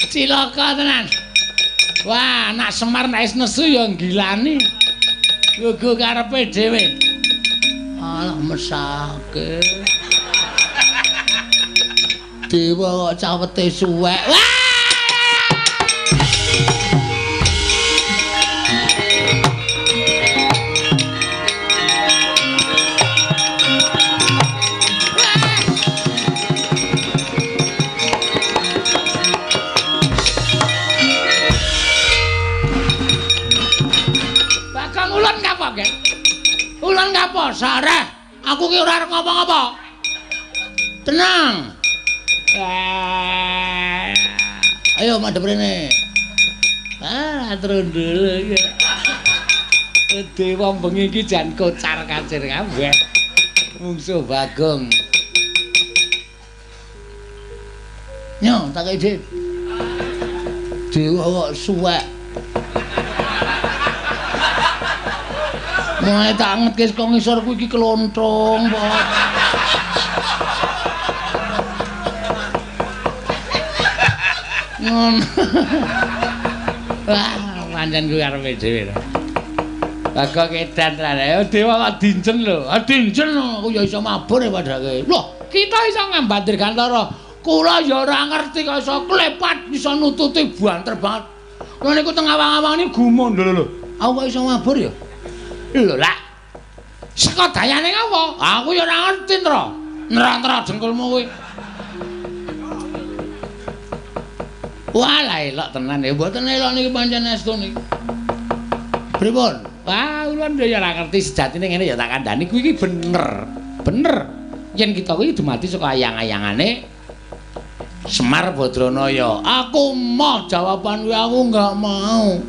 Cilaka tenan. Wah, anak Semar nek wis nesu ya nggilani. Gugu karepe dhewe. Alah mesake. Dewa kok cawete suwek. Wah! Bagong ulun kapok, Gek? Ulun kapok, sareh. Aku ki ora arep ngomong apa. Tenang. Ayo madhep rene. Ah, trundul iki. Dewa bengi iki jan kocar-kacir kabeh. Mungsuh Bagong. Nyo, tak kei dhit. Dewa kok suwek. Mulai tak angetke saka ngisor kuwi iki klonthong, Pak. Ngono. Wah, pancen kuwi arepe dhewe to. Bagong edan tenan. Ayo dewa kok dincen lho. Ah dincen aku ya iso mabur ya padake. Loh, kita iso ngambat Dirgantara. Kula ya ora ngerti kok iso klepat, iso nututi banter banget. Kula niku teng awang-awang niku gumun lho lho. Aku kok iso mabur ya? Lho lah. Saka dayane ngapa? Aku ya ora ngerti, Ntra. Ntra-ntra dengkulmu kuwi. Wah, lah elok tenan ya. Mboten elok niki pancen estu niki. Pripun? Wah, ulun ya ora ngerti sejatine ngene ya tak kandhani kuwi iki bener. Bener. Yen kita kuwi dumadi saka ayang-ayangane Semar Badranaya. Aku moh jawaban kuwi, aku enggak mau.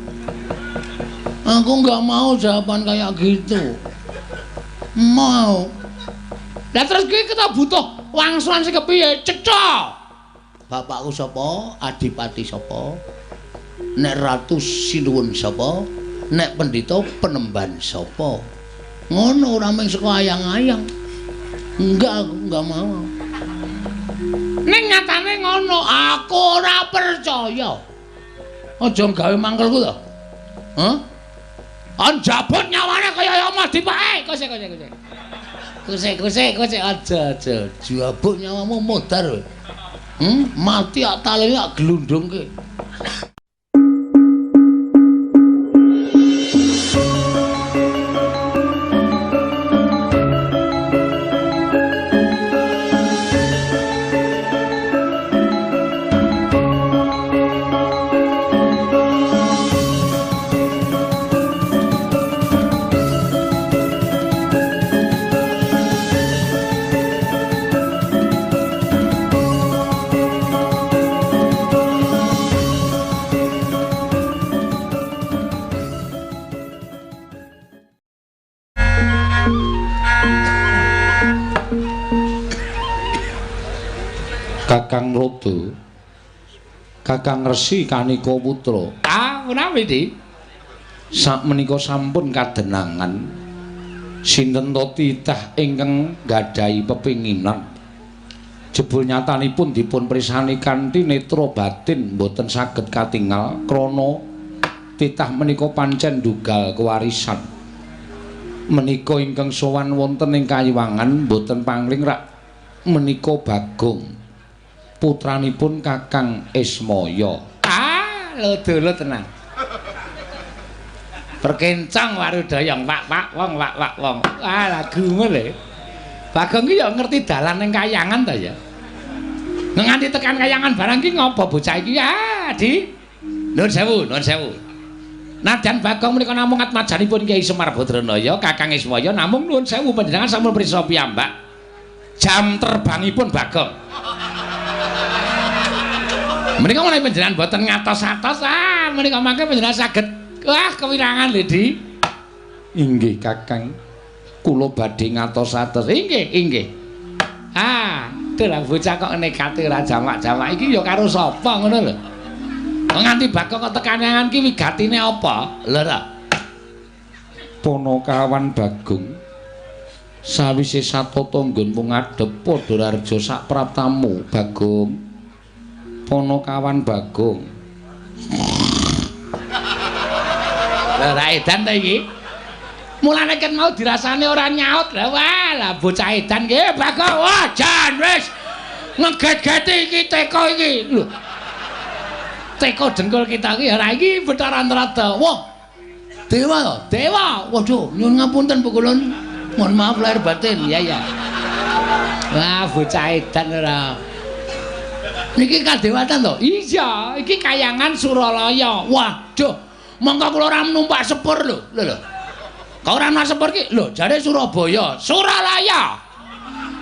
Aku enggak mau jawaban kayak gitu. Mau. Lah terus kuwi kita butuh wangsulan sing kepiye? Cetha. Bapakku sapa? Adipati sapa? Nek ratu sinuwun sapa? Nek pendhita penemban sapa? Ngono ora mung saka ayang-ayang. Enggak, aku enggak mau. Ning nyatane ngono, aku ora percaya. Aja gawe mangkelku to. Hah? Anjabut nyawane kaya omah dipake. Kose kose kose. Kose kose kose aja aja. Jabut nyawamu modar kowe. Mati ak talene ak glundungke. Kakang Rodo, Kakang Resi Kanika Putra. Ah, menawi Dik? Sakmenika sampun kadenangan sinten to titah ingkang nggadahi pepinginan. Jebul nyatanipun dipun prisani kanthi netra batin mboten saged katingal krana titah menika pancen ndugal kewarisan. Menika ingkang sowan wonten ing kayiwangan mboten pangling rak menika Bagong, putranipun Kakang Ismaya. Ah, lho dolo tenan. Perkencang warudayang wak-wak wong wak-wak wong. Ah, lagumu lho. Bagong ki ya ngerti dalan ning kayangan ta ya. Nganti tekan kayangan barang ki ngopo bocah iki? Ah, Di. Nuwun sewu, nuwun sewu. Nadyan Bagong menika namung atmajanipun Kyai Semar Badranaya, Kakang Ismaya, namung nuwun sewu panjenengan sampun prisa piyambak. Jam terbangipun Bagong. Menika menawi panjenengan boten ngatos-atos, ah menika mangke panjenengan saged wah kewirangan lho, Di. Inggih, Kakang. Kula badhe ngatos-atos. Inggih, inggih. Ah, dalah bocah kok nekate ora jamak-jamak iki ya karo sapa ngono lho. Nganti Bagong kok tekan ki wigatine apa? Lho ta. Panakawan Bagong sawise satata nggonmu ngadhep padha raja sak praptamu Bagong. Ponokawan Bagong. Lah ra edan ta iki? Mulane ket mau dirasane ora nyaut. Lah wah, lah bocah edan ki Bagong. Wah, jan wis ngeget-geti iki teko iki. Lho. Teko dengkul kita iki ora iki Bathara Narada. Wah. Dewa to? Dewa. Waduh, nyuwun ngapunten Pukulun. Mohon maaf lahir batin. Ya ya. Wah, bocah edan ora. Niki kadewatan to? Iya, iki kayangan Suralaya. Waduh, mongko kula ora numpak sepur lho. Lho lho. Kok ora numpak sepur ki? Lho, jare Surabaya, Suralaya.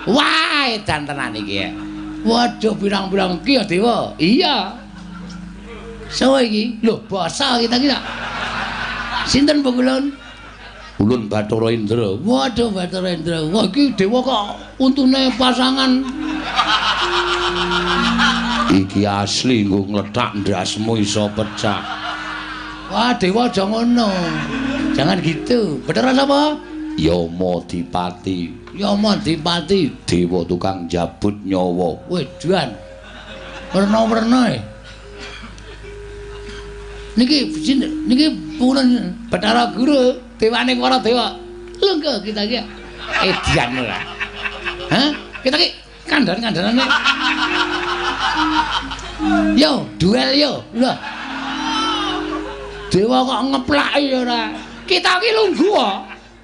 Wah, edan tenan iki ya. Waduh, pirang-pirang iki ya dewa. Iya. Sawa iki? Lho, basa kita ki ta. Sinten Pukulun? Ulun Bathara Indra. Waduh, Bathara Indra. Wah, iki dewa kok untune pasangan. Iki asli nggo nglethak ndasmu iso pecah. Wah, dewa aja ngono. Jangan gitu. Bathara sapa? Yama Dipati. Yama Dipati, dewa tukang jabut nyawa. Wedan. Werna-werna e. Niki niki Pukulun Bathara Guru, dewane para dewa. Lho kita iki edian ora. Hah? Kita iki kandhan-kandhanane. Yo, duel yo. Lho. Dewa kok ngeplaki ora. Kita iki lungguh kok.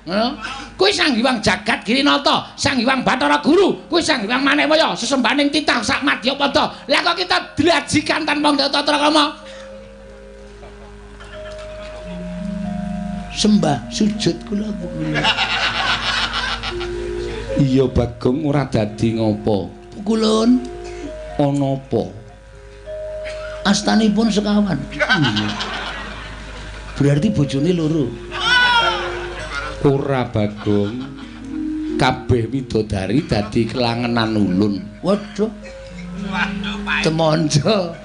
Ngono. Kuwi Sang Hyang Jagat Girinata, Sang Hyang Bathara Guru, kuwi Sang Hyang Manekwaya, sesembahaning titah sak madyapada. Lah kok kita dlajikan tanpa tata krama? Sembah sujud kula Pukulun. Iya Bagong ora dadi ngopo. Pukulun ana apa? Astanipun sekawan. Berarti bojone loro. Ora Bagong. Kabeh widodari dadi kelangenan ulun. Waduh. Waduh, Pak. Temonjo.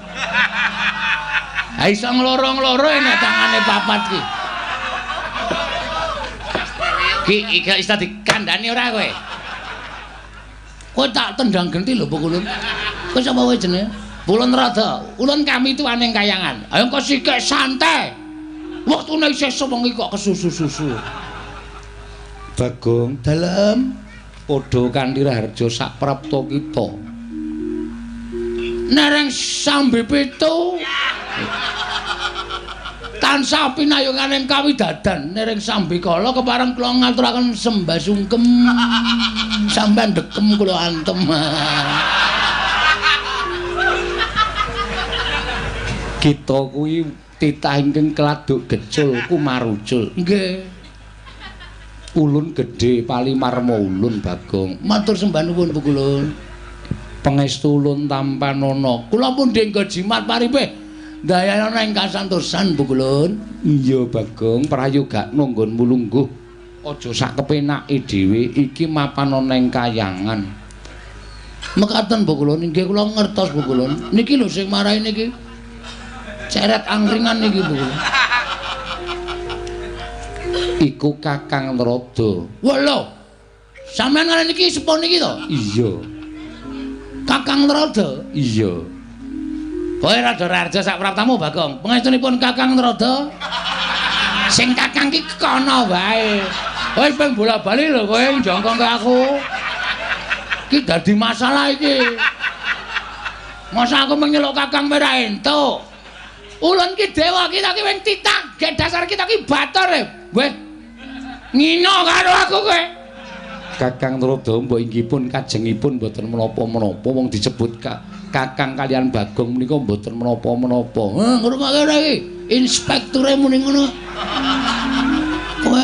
Ha iso ngloro-ngloro nek tangane papat ki. Ki iki iso dikandhani ora kowe? Kowe tak tendang genti lho Pukulun. Kowe sapa kowe jenenge? Ulun Rada. Ulun kami tuaning kayangan. Ayo kok sikik santai. Wektune isih sewengi kok kesusu-susu. Bagong, dalem padha kanthi raharja sak prapta kita. Nereng sambe pitu. Tansah pinayunganing kawidadan nereng sambikala kepareng kula ngaturaken sembah sungkem. Sampeyan dekem kula antem. Kita kuwi titah ingkang keladuk gecul kumarucul. Nggih. Ulun gedhe palimarma ulun Bagong. Matur sembah nuwun Pukulun. Pangestu ulun tampanana. Kula pun denggo jimat paripih. Ndayana ing kasantosan Pukulun. Iya Bagong, prayogakno nggonmu lungguh. Aja sak kepenake dhewe, iki mapan ana ing kayangan. Mekaten Pukulun, inggih kula ngertos Pukulun. Niki lho sing marai niki. Ceret angkringan niki Pukulun. Iku Kakang Narada. Wah lho. Sampeyan ngene niki sepuh niki to? Iya. Kakang Narada? Iya. Kowe rada raharja sak praptamu Bagong. Pangestunipun Kakang Narada. Sing kakang ki kono wae. Kowe ping bola-bali lho kowe njongkong ke aku. Ki dadi masalah iki. Masa aku menyeluk kakang merah entuk. Ulun ki dewa kita ki wing titah, gek dasar kita ki bator e. Weh. Ngino karo aku kowe. Kakang Narada mbok inggih pun kajengipun mboten menapa-menapa wong disebut Kakang kalian Bagong menika mboten menapa-menapa. Heh, ngrungokke ora iki? Inspekture muni ngono. Kowe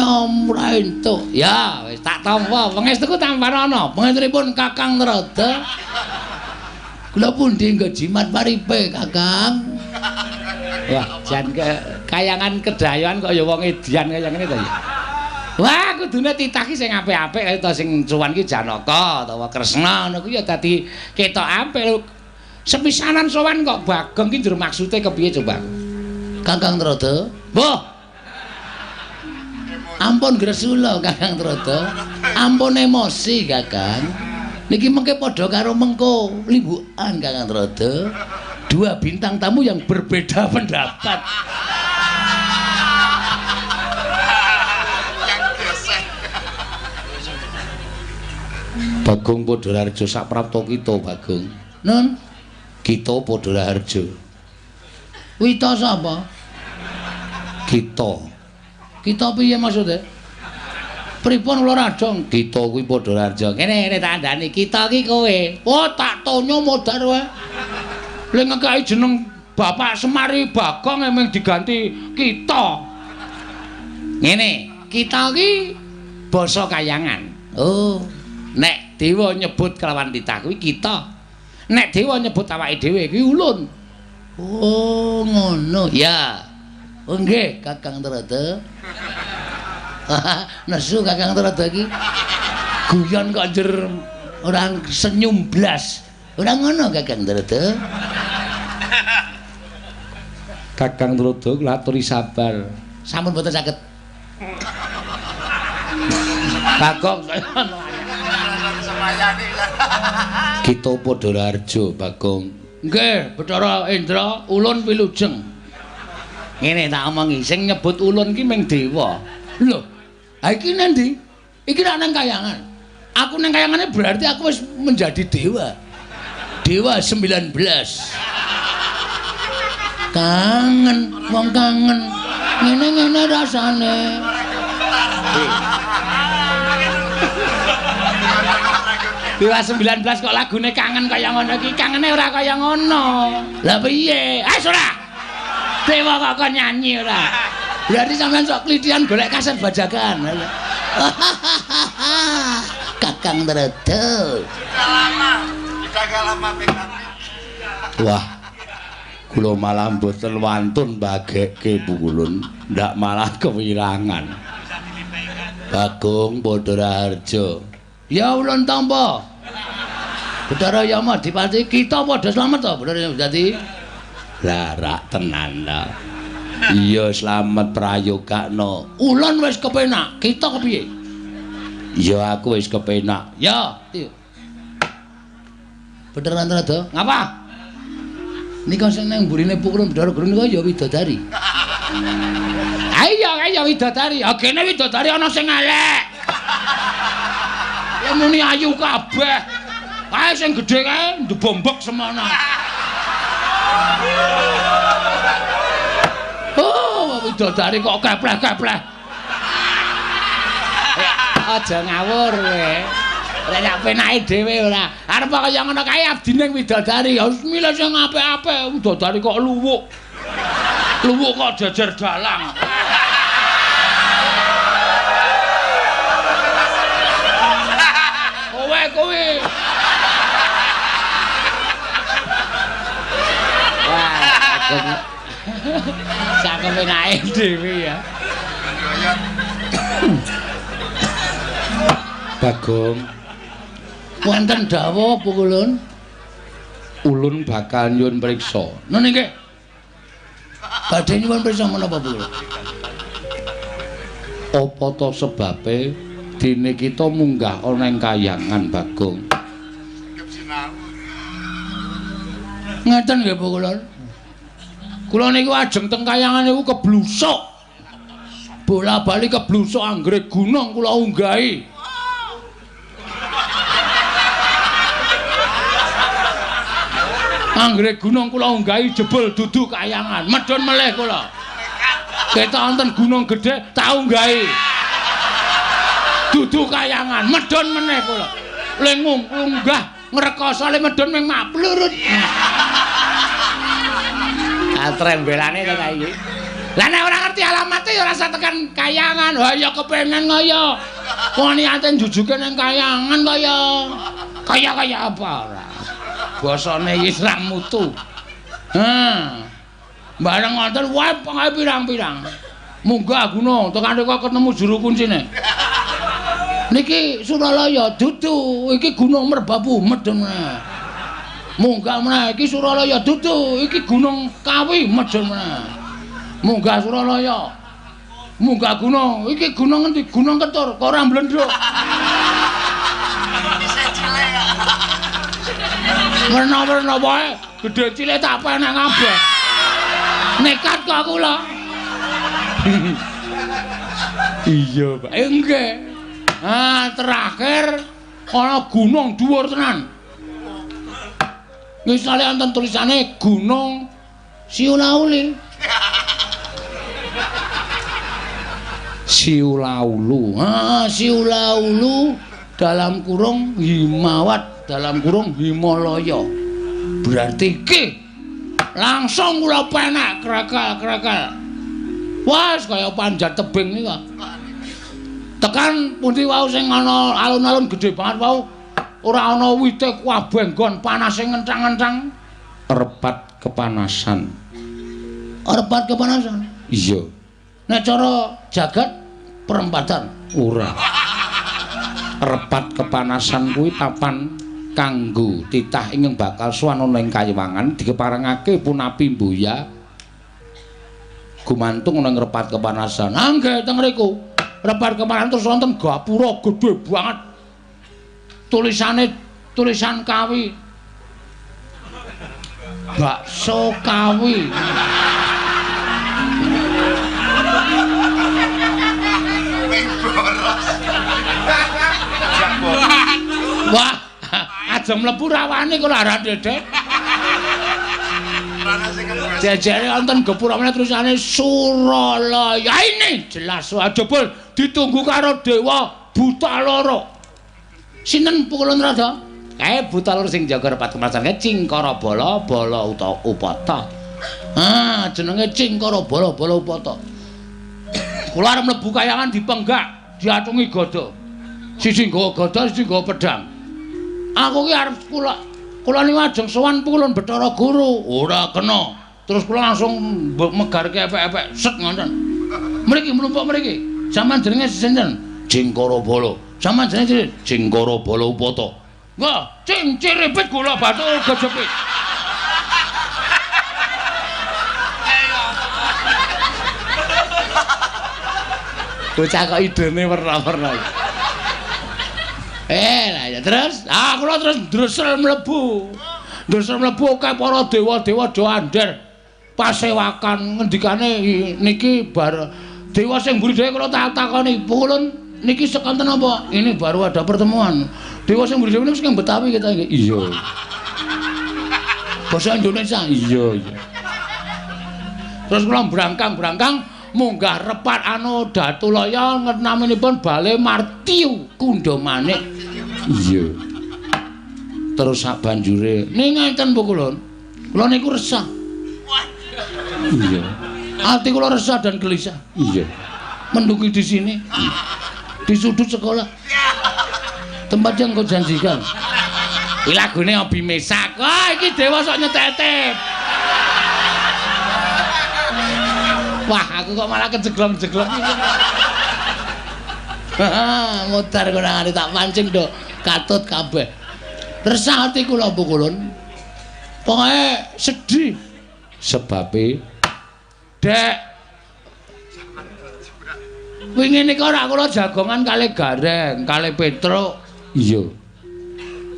ora entuk. Ya, wis tak tampa. Pangestuku tampanana. Pangestunipun Kakang Narada. Kula pundi nggo jimat paripe, Kakang? Wah, jan kayangan kedayoan kok ya wong edian kaya ngene to ya. Wah, kudune titah ki sing apik-apik kaya ta sing cuwan ki Janaka utawa Kresna ngono kuwi ya dadi ketok apik. Sepisanan sowan kok Bagong ki njur maksude kepiye coba? Kakang Narada. Mbah. Ampun gresula Kakang Narada. Ampun emosi Kakang. Niki mengke padha karo mengko limbukan Kakang Narada. Dua bintang tamu yang berbeda pendapat. Bagong Padha Raharja saprapta kita, Bagong. Nun, kita Padha Raharja. Wita sapa? Kita. Kita piye maksude? Pripun kula rajong? Kita kuwi Padha Raharja. Kene ngene tak kandhani, kita ki kowe. Oh, tak tonyo modar wae. Le ngekeki jeneng Bapak Semari Bagong emeng diganti kita. Ngene, kita ki basa kayangan. Oh, nek dewa nyebut kelawan titah kuwi kita. Nek dewa nyebut awake dhewe kuwi ulun. Oh, ngono. Ya. Oh nggih, Kakang Trada. Nesu Kakang Trada iki. Guyon kok njer ora senyum blas. Ora ngono Kakang Trada. Kakang Trada kula aturi sabar. Sampun mboten saged. Bagong kita Padha Raharja, Bagong. Nggih, Bathara Indra, ulun wilujeng. Ngene tak omongi, sing nyebut ulun ki ming dewa. Lho, ha iki nang ndi? Iki rak nang kayangan. Aku nang kayangane berarti aku wis menjadi dewa. Dewa 19. Kangen, wong kangen. Ngene-ngene rasane. Dewa 19 kok lagune kangen kaya ngono iki, kangene ora kaya ngono. Lah piye? Ah ora. Dewa kok kon nyanyi ora. Berarti sampean sok klithian golek kaset bajakan. Kakang Trada. Sudah lama, sudah lama PKB. Wah. Kula malah mboten wantun bagekke Pukulun, ndak malah kewirangan. Bagong Padha Raharja. Ya ulun tampa. Bathara Yama Dipati kita padha slamet to, Bathara Yama Dipati. Lah rak tenan ta. Iya slamet prayogakno. Ulun wis kepenak, kita kepiye? Ya aku wis kepenak. Ya, Bathara Trada, ngapa? Nika sing nang mburine Pukulun Bathara Guru nika ya widodari. Ayo, ayo widodari. Ha kene widodari ana sing elek. Ya muni ayu kabeh. Kae sing gedhe kae ndebombok semono. Oh, widodari kok kepleh-kepleh. Aja ngawur kowe. Ora sak penake dhewe ora. Arep kaya ngono kae abdine widodari. Ya wis milih sing apik-apik. Widodari kok luwuk. Luwuk kok jejer dalang. Kowe kowe. Wah, sak penake dhewe ya. Bagong. Wonten dawuh Pukulun. Ulun bakal nyuwun priksa. Nun nggih. Badhe nyuwun priksa menapa Pukulun? Apa ta sebabe dene kita munggah ana ing kayangan Bagong? Ngeten nggih Pukulun. Kula niku ajeng teng kayangan niku keblusuk. Bola-bali keblusuk anggere gunung kula unggahi. Anggere gunung kula unggahi jebul dudu kayangan, medhun melih kula. Ketok wonten gunung gedhe tak unggahi. Dudu kayangan, medhun meneh kula. Le ngunggah ngrekoso le medhun ming maplurut. Ah trembelane to ta iki. Lah nek ora ngerti alamate ya ora usah tekan kayangan. Wah ya kepengen kaya. Wong niate njujuke ning kayangan kaya. Kaya-kaya apa ora. Basane iki ra mutu. Ha. Bareng wonten wae pengae pirang-pirang. Munggah gunung tekan rika ketemu juru kuncine. Niki Suralaya dudu, iki Gunung Merbabu medhun meneh. Munggah meneh iki Suralaya dudu, iki Gunung Kawi medhun meneh. Munggah Suralaya. Munggah gunung, iki gunung ngendi? Gunung Ketur, kok ora mblendhuk. Werna-werna wae, gedhe cilik tak penek kabeh. Nekat kok kula. Iya, Pak. Nggih. Ah, terakhir ana gunung dhuwur tenan. Misale wonten tulisane Gunung Siulauli. Siulaulu. Ah, Siulaulu dalam kurung Himawat dalam kurung Himalaya. Berarti iki langsung kula penek krekel-krekel. Wah, kaya panjat tebing nika. Tekan pundi wau sing ana alun-alun gedhe banget wau. Ora ana wite kabeh nggon panase ngencang-ngencang. Repat kepanasan. Repat kepanasan? Iya. Nek cara jagat perempatan ora. Repat kepanasan kuwi papan kanggo titah ingkang bakal sowan ana ing kayiwangan dikeparengake punapi mbuya gumantung ana ing repat kepanasan. Ah nggih teng mriku. Repat kepanasan terus wonten gapura gedhe banget. Tulisane tulisan Kawi. Bakso Kawi. Wah, aja mlebu rawane kok lara dedek. Jejere wonten gapura meneh tulisane Suralaya. Ini jelas jebul ditunggu karo dewa buta loro. Sinten Pukulun Rada? Kae buta loro sing jaga repat kepanasan kae Cingkara Bala Bala utawa Upata. Ah, jenenge Cingkara Bala Bala Upata. Kula arep mlebu kayangan dipenggak, diatungi gada. Siji nggawa gada, siji nggawa pedang. Aku ki arep kula niku ajeng sowan Pukulun Bathara Guru. Ora kena. Terus kula langsung megarke epek-epek set ngoten. Mriki mlumpuk mriki. Sampeyan jenenge sinten? Cingkara Bala. Sampeyan jenenge Cingkara Bala Upata. Wah, cing ciripit gula batu gejepit. Bocah kok idene werna-werna. Lah ya terus, ah kula terus ndresel mlebu. Ndresel mlebu akeh para dewa-dewa do andher. Pasewakan ngendikane niki bar dewa sing mburi dhewe kula tak takoni, "Pukulun niki sekonten apa?" Ini baru ada pertemuan. Dewa sing mburi dhewe niku sing Betawi kita iki. Iya. Basa Indonesia. Iya, iya. Terus kula brangkang-brangkang munggah repat anu Datulaya naminipun Bale Martiu Kundha Manik. Iya. Terus sak banjure ning ngeten Pukulun. Kula niku resah. Iya. Ati kula resah dan gelisah. Iya. Menduki di sini. Di sudut sekolah. Tempat yang kau janjikan. Iki lagune Obi Mesak. Wah, iki dewa sok nyetetep. Wah, aku kok malah kejeglong-jeglong iki. Mutar konangane tak pancing do katut kabeh. Resah ati kula Pukulun. Pokoke sedih. Sebabe Dek wingi nika ora kula jagongan kalih Gareng, kalih Petruk. Iya.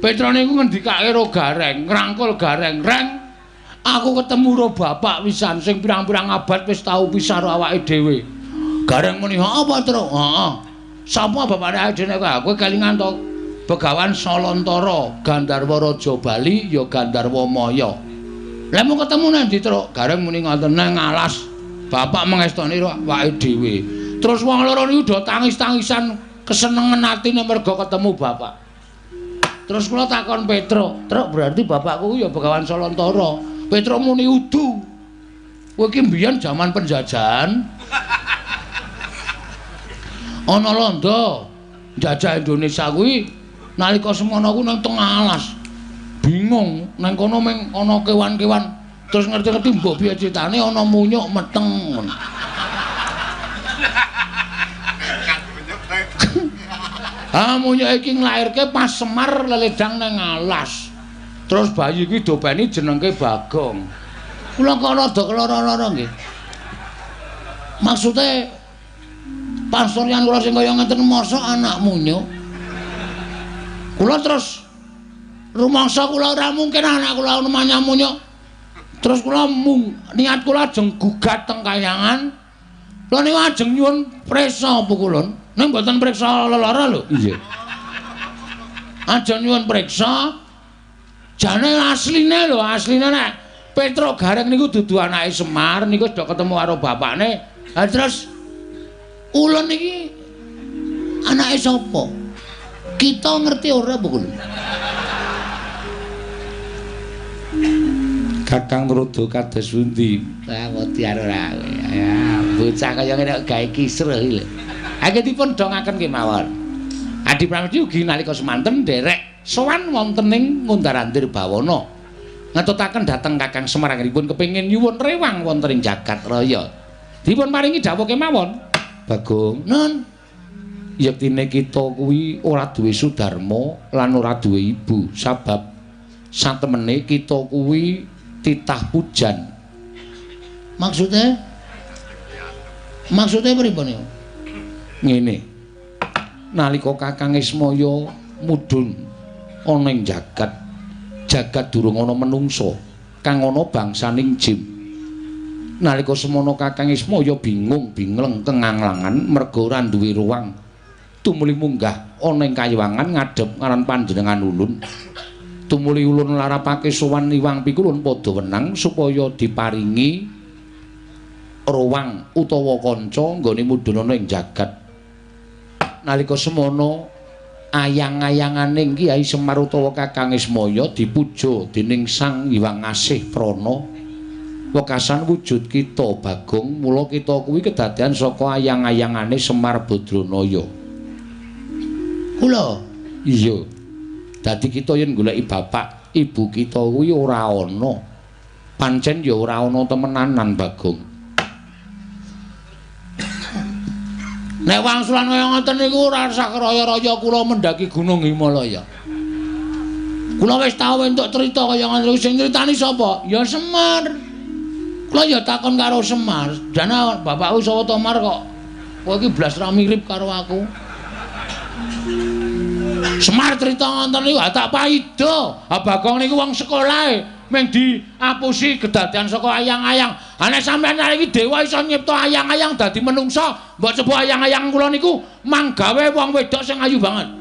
Petruk niku ngendikake karo Gareng, ngrangkul Gareng, "Reng, aku ketemu karo bapak pisan sing pirang-pirang abad wis tau pisah karo awake dhewe." Gareng muni, "Apa, Truk?" "Heeh." "Sapa bapakne awake dhewe nek kowe kelingan to Begawan Salantara, Gandharwa Raja Bali ya Gandharwa Maya." "Lah mau ketemu nang ndi, Truk?" Gareng muni ngoten, "Nang alas." Bapak mengestoni awake dhewe. Terus wong loro niku do tangis-tangisan kesenengan atine mergo ketemu bapak. Terus kula takon Petruk, "Truk, berarti bapakku ya Begawan Salantara." Petruk muni, "Udu. Kowe iki mbiyen jaman penjajahan. Ana londo njajah Indonesia kuwi nalika semono kuwi nang tengah alas. Bingung, nang kono mung ana kewan-kewan. Terus ngerti-ngerti mbok piye critane ana munyuk meteng." Ah, munyuk iki nglairke pas Semar leledang nang alas. Terus bayi iki dopeni jenengke Bagong. Kula kok rada keloro-loro nggih. Maksude pasuryan kula sing kaya ngeten mosok anak munyuk. Kula terus Rumangsa kula ora mungkin anak kula manyamunyo. Terus kula mung niat kula ajeng gugat teng kayangan. Kula niku ajeng nyuwun priksa pukulun. Ning mboten priksa lelara lho. Iya. Ajeng nyuwun priksa. Jane asline lho, asline nek Petruk Gareng niku dudu anake Semar, niku wis do ketemu karo bapakne. Ha terus ulun iki anake sapa? Kita ngerti ora pukulun? Kakang Rodo kados pundi? Wah, wedi ora. Ya, bocah kaya ngene kok gawe kisruh iki lho. Angge dipun dongaken kemawon. Adi Pramesti ugi nalika semanten nderek sowan wonten ing Ngundar-andir Bawana. Ngetutaken dhateng Kakang Semar anggenipun kepengin nyuwun rewang wonten ing jagat raya. Dipun paringi dawuh kemawon. Bagong, Nun, yektine kita kuwi ora duwe sudarma lan ora duwe ibu, sabab satemene kita kuwi titah pujan. Maksudnya? Maksudnya pripun niku? Ngene. Nalika Kakang Ismaya mudhun ana ing jagat, jagat durung ana menungsa, kang ana bangsaning jim. Nalika semono Kakang Ismaya bingung bingleng kenganglangan merga ora duwe ruang. Tumuli munggah ana ing kayiwangan ngadhep ngaran panjenengan ulun. Tumuli ulun larapake sowan Iwang Pikulun padha wenang supaya diparingi ruang utawa kanca nggone mudhun ana ing jagat. Nalika semono ayang-ayanganing Kyai Semar utawa Kakang Ismaya dipuja dening Sang Hyang Asih Prana. Wekasan wujud kita Bagong, mula kita kuwi kedadean saka ayang-ayangane Semar Badranaya. Kula? Iya. Dadi kita yen goleki bapak, ibu kita kuwi ora ana. Pancen ya ora ana temenanan, Bagong. Nek wangsulan kaya ngoten niku ora usah raya-raya kula mendaki Gunung Himalaya. Kula wis tau entuk crita kaya ngoten niku, sing nyritani sapa? Ya Semar. Kula ya takon karo Semar, "Jane bapakku sapa to, Mar kok kowe iki blas ra mirip karo aku?" Semar crita ngoten niku tak paida. Ha Bagong niku wong sekolahe mung diapusi kedadean saka ayang-ayang. Ha nek sampeyan iki dewa iso nyipta ayang-ayang dadi menungsa, mbok coba ayang-ayang kula niku manggawe wong wedok sing ayu banget.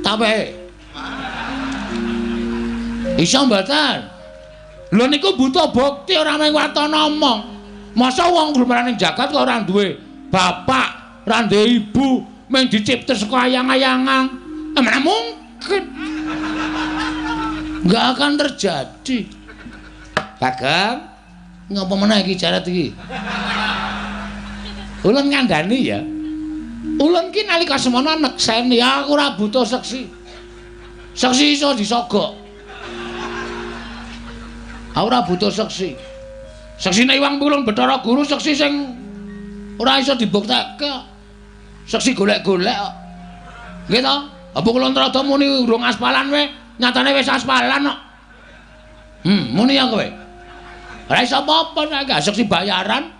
Tape. Iso mboten? Lho niku butuh bukti ora mung watana omong. Masa wong grumaran ing jagat kok ora duwe bapak, ora duwe ibu, mung dicipta saka ayang-ayangan. Mana mungkin. Enggak akan terjadi. Bagong, ngapa meneh iki jarat iki? Ulun ngandani ya. Ulun ki nalika semono nekseni aku ora butuh seksi. Seksi iso disogok. Aku ora butuh seksi. Seksine Iwang Pulung Bathara Guru seksi sing ora iso dibuktekke. Seksi golek-golek kok. Nggih to? Apa kula rada muni urung aspalan we, nyatane wis aspalan kok. Muni ya kowe. Ora iso apa-apa nek gak seksi bayaran.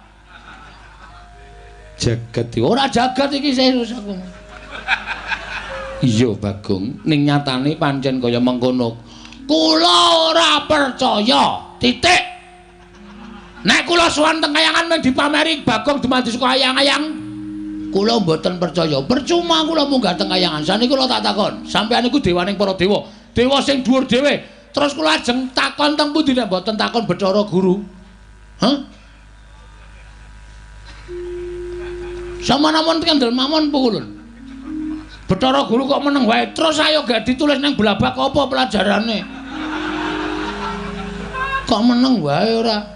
Jagat ora jagat iki serius aku. Iya, Bagong, ning nyatane pancen kaya mengkono. Kula ora percaya. Titik. Nek kula sowan teng kayangan mung dipameri Bagong dumadi saka ayang-ayang, kula mboten percaya. Percuma kula munggah teng kayangan. Saniki kula tak takon, sampeyan niku dewaning para dewa, dewa sing dhuwur dhewe. Terus kula ajeng takon teng pundi nek mboten takon Bathara Guru? Hah? Sampeyan kendel mawon pukulun. Bathara Guru kok meneng wae. Terus ayo gak ditulis nang blabak apa pelajarane? Kok meneng wae ora?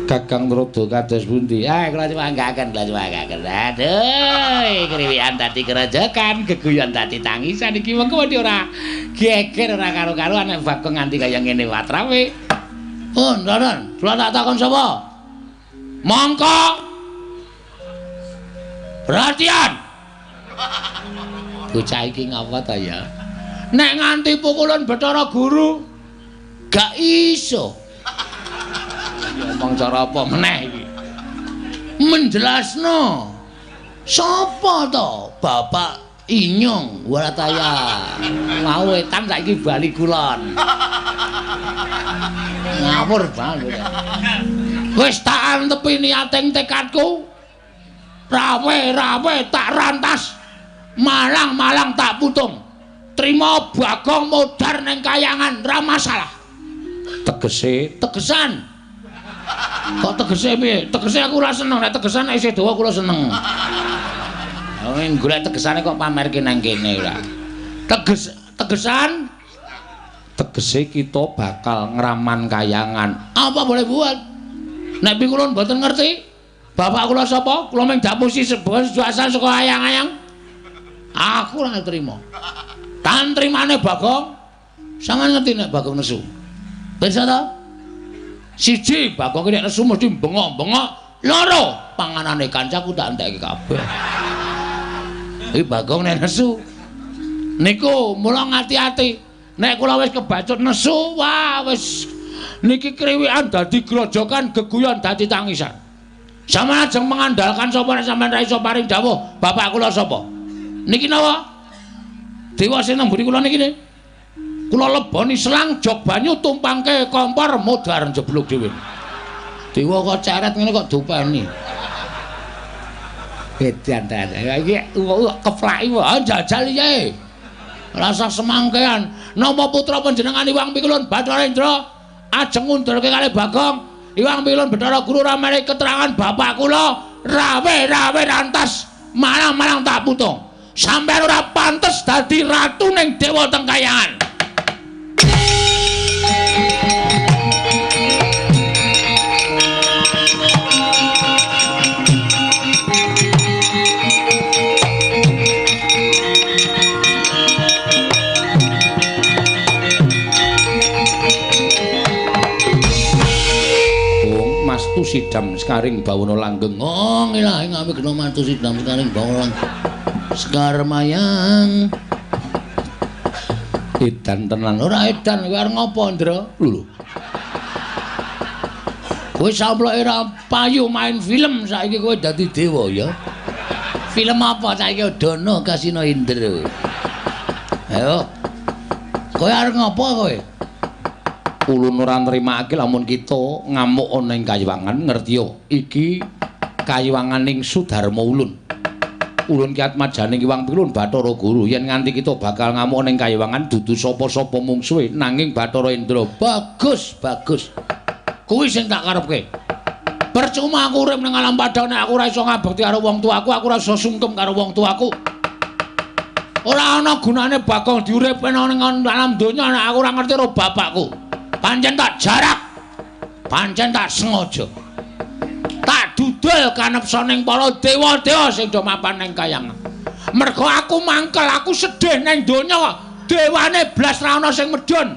Kakang Rodo kados pundi? Ah, kula nyuwanggaken, kula nyuwanggaken. Aduh, kriwikan dadi kerojokan, geguyon dadi tangisan iki mengko wedi ora geger ora karo-karuan nek Bagong nganti kaya ngene watrawe. Oh, Roron, kula tak takon sapa? Mongko. Perhatian. Bocah iki ngapa ta ya? Nek nganti pukulun Bathara Guru gak iso. Ngomong cara apa meneh iki? Menjelasno. Sapa to bapak Inyong warataya. Mau wetan saiki bali kulon. Ngawur banget. Wis tak antepi niating tekadku. Rawe-rawe tak rantas. Malang-malang tak putung. Trima Bagong modar ning kayangan ra masalah. Tegese tegesan. Kok tegese piye? Tegese aku ora seneng, nek tegesan nek isih dawa kula seneng. Wong golek tegesane kok pamerke nang kene ora. Tegesan tegese kita bakal ngraman kayangan. Apa boleh buat? Nek kula mboten ngerti, bapak kula sapa? Kula mung dapusi sebuah asal saka ayang-ayang. Aku ora trima. Tan trimane Bagong. Sampeyan ngerti nek Bagong nesu? Pirsa ta? Siji, Bagong nek nesu mesti bengok-bengok. Loro, panganane kancaku tak entekke kabeh. Iki Bagong nek nesu. Niku mula ngati-ati. Nek kula wis kebacut nesu, wah wis niki kriwikan dadi grojokan, geguyon dadi tangisan. Sampeyan ajeng mengandalkan sapa nek sampeyan ra iso paring dawuh, bapak kula sapa? Niki napa? Dewa sing nang mburi kula niki ne. Kula leboni selang jog banyu tumpangke kompor modar njeblug dhewe. Dewa kok ceret ngene kok dopeni. Edan ta. Iki keflaki wae jajal piye. Rasa semangkean. Napa putra panjenengan Iwang Pikulun Bathara Indra ajeng ngundurke kalih Bagong. Iwang Pikulun Bathara Guru ora menehi keterangan bapak kula rawe-rawe rantas malang-malang tak putung. Sampeyan ora pantes dadi ratu ning dewa teng kayangan. Mastu Sidam Sekaring Bawana Langgeng. Oh, ngilahi ngawi gena Mastu Sidam Sekaring Bawana Langgeng. Sekar Mayang. Edan tenan. Ora edan kowe arep ngopo, Ndra? Lho. Kowe samploke ora payu main film saiki kowe dadi dewa ya. Film apa saiki Dono Kasino Indra. Ayo. Kowe arep ngopo kowe? Ulun ora nrimake lamun kita ngamuk ana ing kayiwangan, ngerti yo. Iki kayiwanganing Sudarma ulun. Ulun ki atmajaning Iwang Pilun Bathara Guru yen nganti kita bakal ngamuk ning kayiwangan dudu sapa-sapa mungsuhe nanging Bathara Indra. Bagus, bagus. Kuwi sing tak karepke. Percuma aku urip ning alam padang nek aku ora iso ngabekti karo wong tuaku, aku ora iso sungkem karo wong tuaku. Ora ana gunane Bagong diuripke ning alam donya nek aku ora ngerti karo bapakku. Pancen tak jarak. Pancen tak sengaja. Tak dudul kanepsaning para dewa-dewa sing do mapan ning kayangan. Mergo aku mangkel, aku sedih ning donya, dewane blas ra ana sing medhun.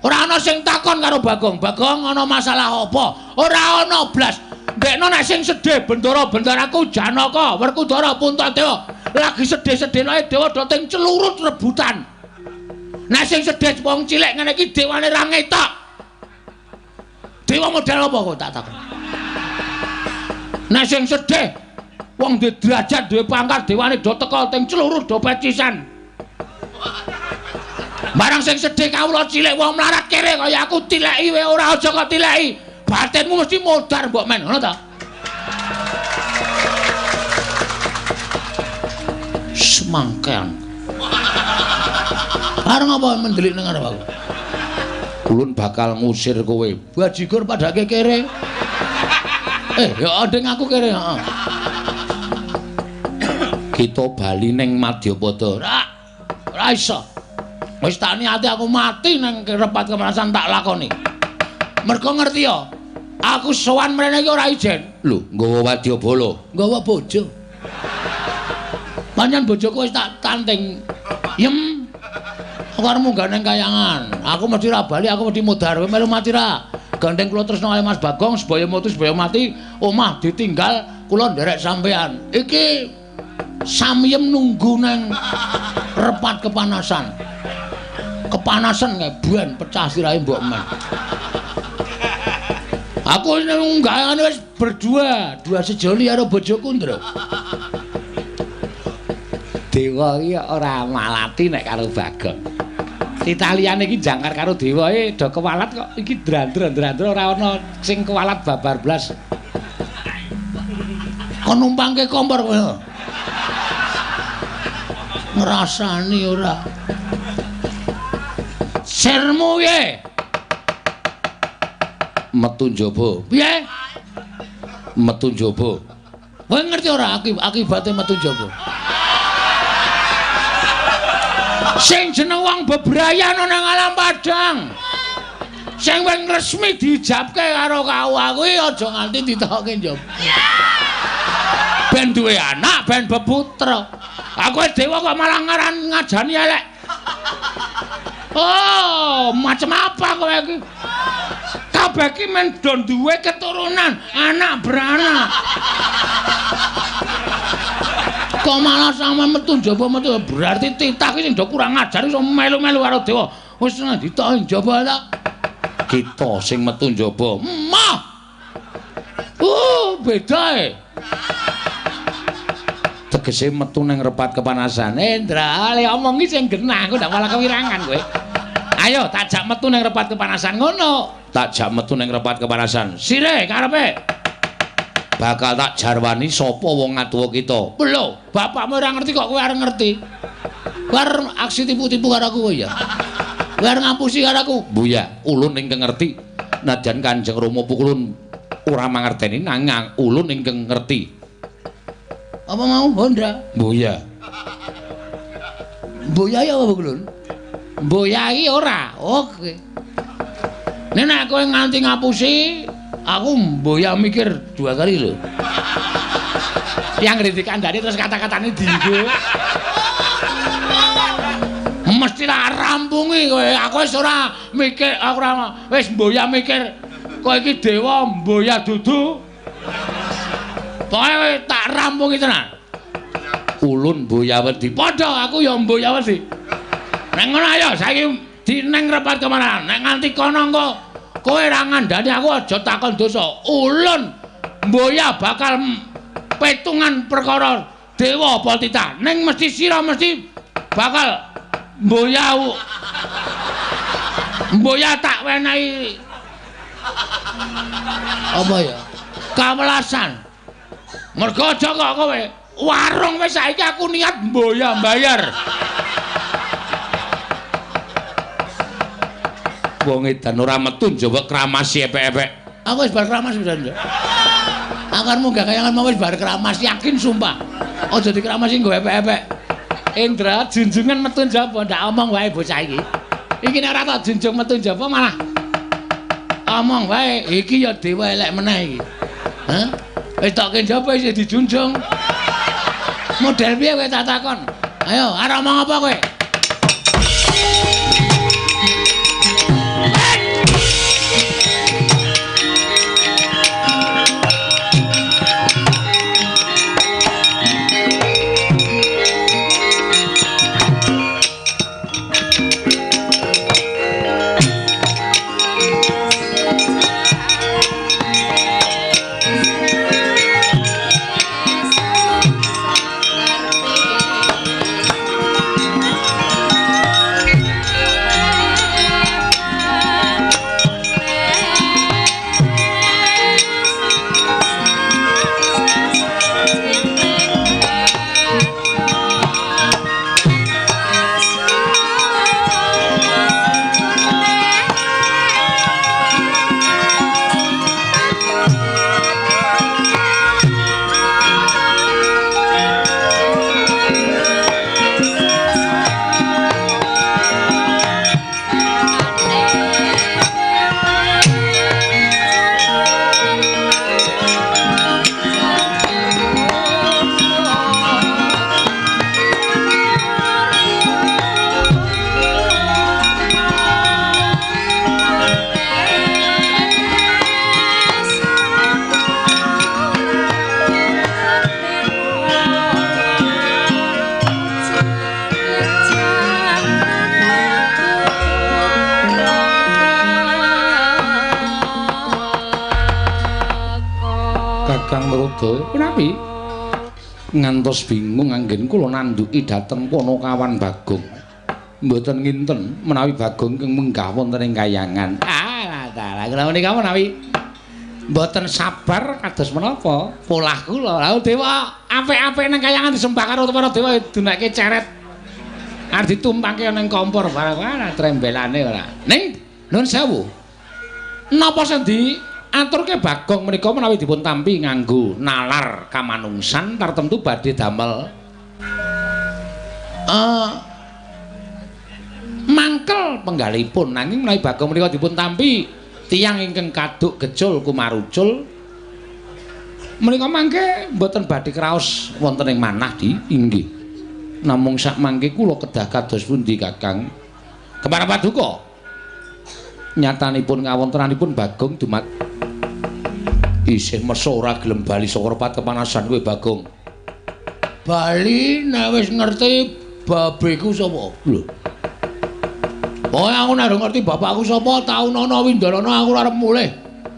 Ora ana sing takon karo Bagong. Bagong ana masalah apa? Ora ana blas. Ndekno nek sing sedih bendara-bendaraku Janaka, Werkudara, Puntadewa lagi sedih-sedihne dewa do ting celurut rebutan. Nek sing sedih wong cilik ngene iki dewane ra ngetok. Dewa model apa kok tak takon? Nek sing sedih wong duwe derajat, duwe pangkat, dewane do teka teng celurut do pecisan. Barang sing sedih kawula cilik wong mlarat kere kaya aku tileki wae ora aja kok tileki. Batinmu mesti modar mbok men, ngono ta? Semangkean. Arep apa mendelik nang arep aku? Ulun bakal ngusir kowe. Bajigur padake kere. Ya ading aku kere, heeh. Kita bali ning Madyapada. Ora iso. Wis tak niati aku mati nang repat kemerasan tak lakoni. Mergo ngerti ya, aku sowan mrene iki ora ijen. Lho, nggawa wadyabala, nggawa bojo. Pancen bojoku wis tak tanting. Yem. Aku arep munggah nang kayangan. Aku mesti ra bali, aku mesti modar. Kowe melu mati ra? Gandeng kula tresna kali Mas Bagong, sebaya mutu sebaya mati, omah ditinggal, kula nderek sampean. Iki samyem nunggu nang repat kepanasan. Kepanasan kae ben pecah sirahe mbok men. Aku nunggakane wis berdua, dua sejoli karo bojoku, Ndra. Dewa iki ora malati nek karo Bagong. Titaliane iki jangkar karo dewa e do kewalat kok iki drandra-drandra ora ana sing kewalat babar blas. Kon numpangke kompor kowe. Ngrasani ora. Sirmu piye? Metu njaba. Piye? Metu njaba. Kowe ngerti ora akibate metu njaba? Sing jeneng wong bebrayan ana nang alam padang. Sing wis resmi diijabke karo KUA kuwi aja nganti ditokke njaba. Ben duwe anak, ben beputra. Aku dewa kok malah ngaran ngajani elek. Oh, macam apa kowe iki? Kabeh iki men do duwe keturunan, anak beranak. Kok malah sama metu njaba metu berarti titah iki sing do kurang ajar iso melu-melu karo dewa. Wis ditoki njaba ta. Kita sing metu njaba. Mah. Beda e. Tegese metu nang repat kepanasan. Endra, le omong iki sing genah, aku ndak malah kewirangan kowe. Ayo tak jak metu nang repat kepanasan ngono. Tak jak metu nang repat kepanasan. Sire karepe. Bakal tak jarwani sapa wong ngatuwa kita. Lho, bapakmu ora ngerti kok kowe arep ngerti. Kowe arep aksi tipu-tipu karo aku kowe ya. Kowe arep ngapusi karo aku. Buya, ulun ingkang ngerti. Najan Kanjeng Rama pukulun ora mangerteni nanging ulun ingkang ngerti. Apa mau Honda? Buya. Buya ya apa kulun? Buya iki ora. Oke. Nek nek kowe nganti ngapusi, aku mboya mikir dua kali lho. Yang ngerti kandhane terus kata-katane dienggo. Mesti tak rampungi kowe. Aku wis ora mikir, aku ora wis mboya mikir kowe iki dewa mboya dudu. Pokoke tak rampungi tenan. Ulun mboya wedi. Padha aku ya mboya wedi. Nek ngono ayo saiki dineng repat kemana? Nek nganti kono engko kowe ora ngandani aku aja takon dosa. Ulun mboya bakal petungan perkara dewa apa titah. Ning mesti sira mesti bakal mboya. Mboya tak wenehi apa ya? Kawelasan. Mergo aja kok kowe. Warung wis saiki aku niat mboya mbayar. Wong edan ora metu njaba kramasi epek-epek. Aku wis bar kramas pisan, Nduk. Akarmu gak kayangan mau wis bar kramas, yakin sumpah. Aja dikramasi nggo epek-epek. Indra junjungan metu njaba ndak omong wae bocah iki. Iki nek ora tak junjung metu njaba malah omong wae. Iki ya dewa elek meneh iki. Hah? Wis tokke njaba isih dijunjung. Model piye kowe tak takon? Ayo, arep omong apa kowe? Kakang Mruda, Punapi? Ngantos bingung anggen kula nandhuki dhateng Panakawan Bagong. Mboten nginten menawi Bagong ingkang menggah wonten ing kayangan. Ah, dalah kula menika menawi mboten sabar kados menapa polah kula. Lha dewa apik-apik nang kayangan disembah karo para dewa dunake ceret. Arep ditumpangke nang kompor barang ora trembelane ora. Ning nuwun sewu. Napa sing diaturke Bagong menika menawi dipun tampi nganggo nalar kamanungsan tartemtu badhe damel mangkel penggalipun, nanging menawi Bagong menika dipun tampi tiyang ingkang kaduk gecul kumarucul menika mangke mboten badhe kraos wonten ing manah di inggih. Namung sak mangke kula kedah kados pundi Kakang? Kemara paduka. Nyatanipun kawontenanipun Bagong dumat isih mesa ora gelem bali saka repat kepanasan kowe Bagong. Bali nek wis ngerti babeku sapa? Lho. Pokoke aku nek ngerti bapakku sapa, taunana windarana aku arep mulih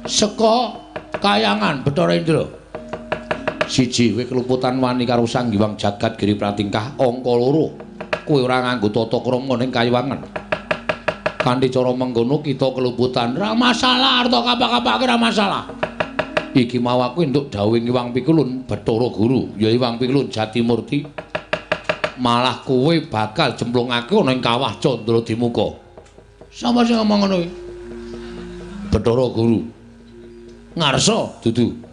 saka kayangan Bathara Indra. Siji, kowe keluputan wani karo Sang Hyang Jagat Giri Pratingkah. Angka loro, kowe ora nganggo tata krama ning kayangan. Kanthi cara mengkono kita keluputan. Ora masalah, arta kapak-kapake ora masalah. Iki mau aku entuk dawuhing Hyang Pikulun Bathara Guru, ya Hyang Pikulun Jatimurti. Malah kowe bakal jemplungake ana ing kawah Candra Dimuka. Sapa sing ngomong ngono kuwi? Bathara Guru. Ngarsa dudu.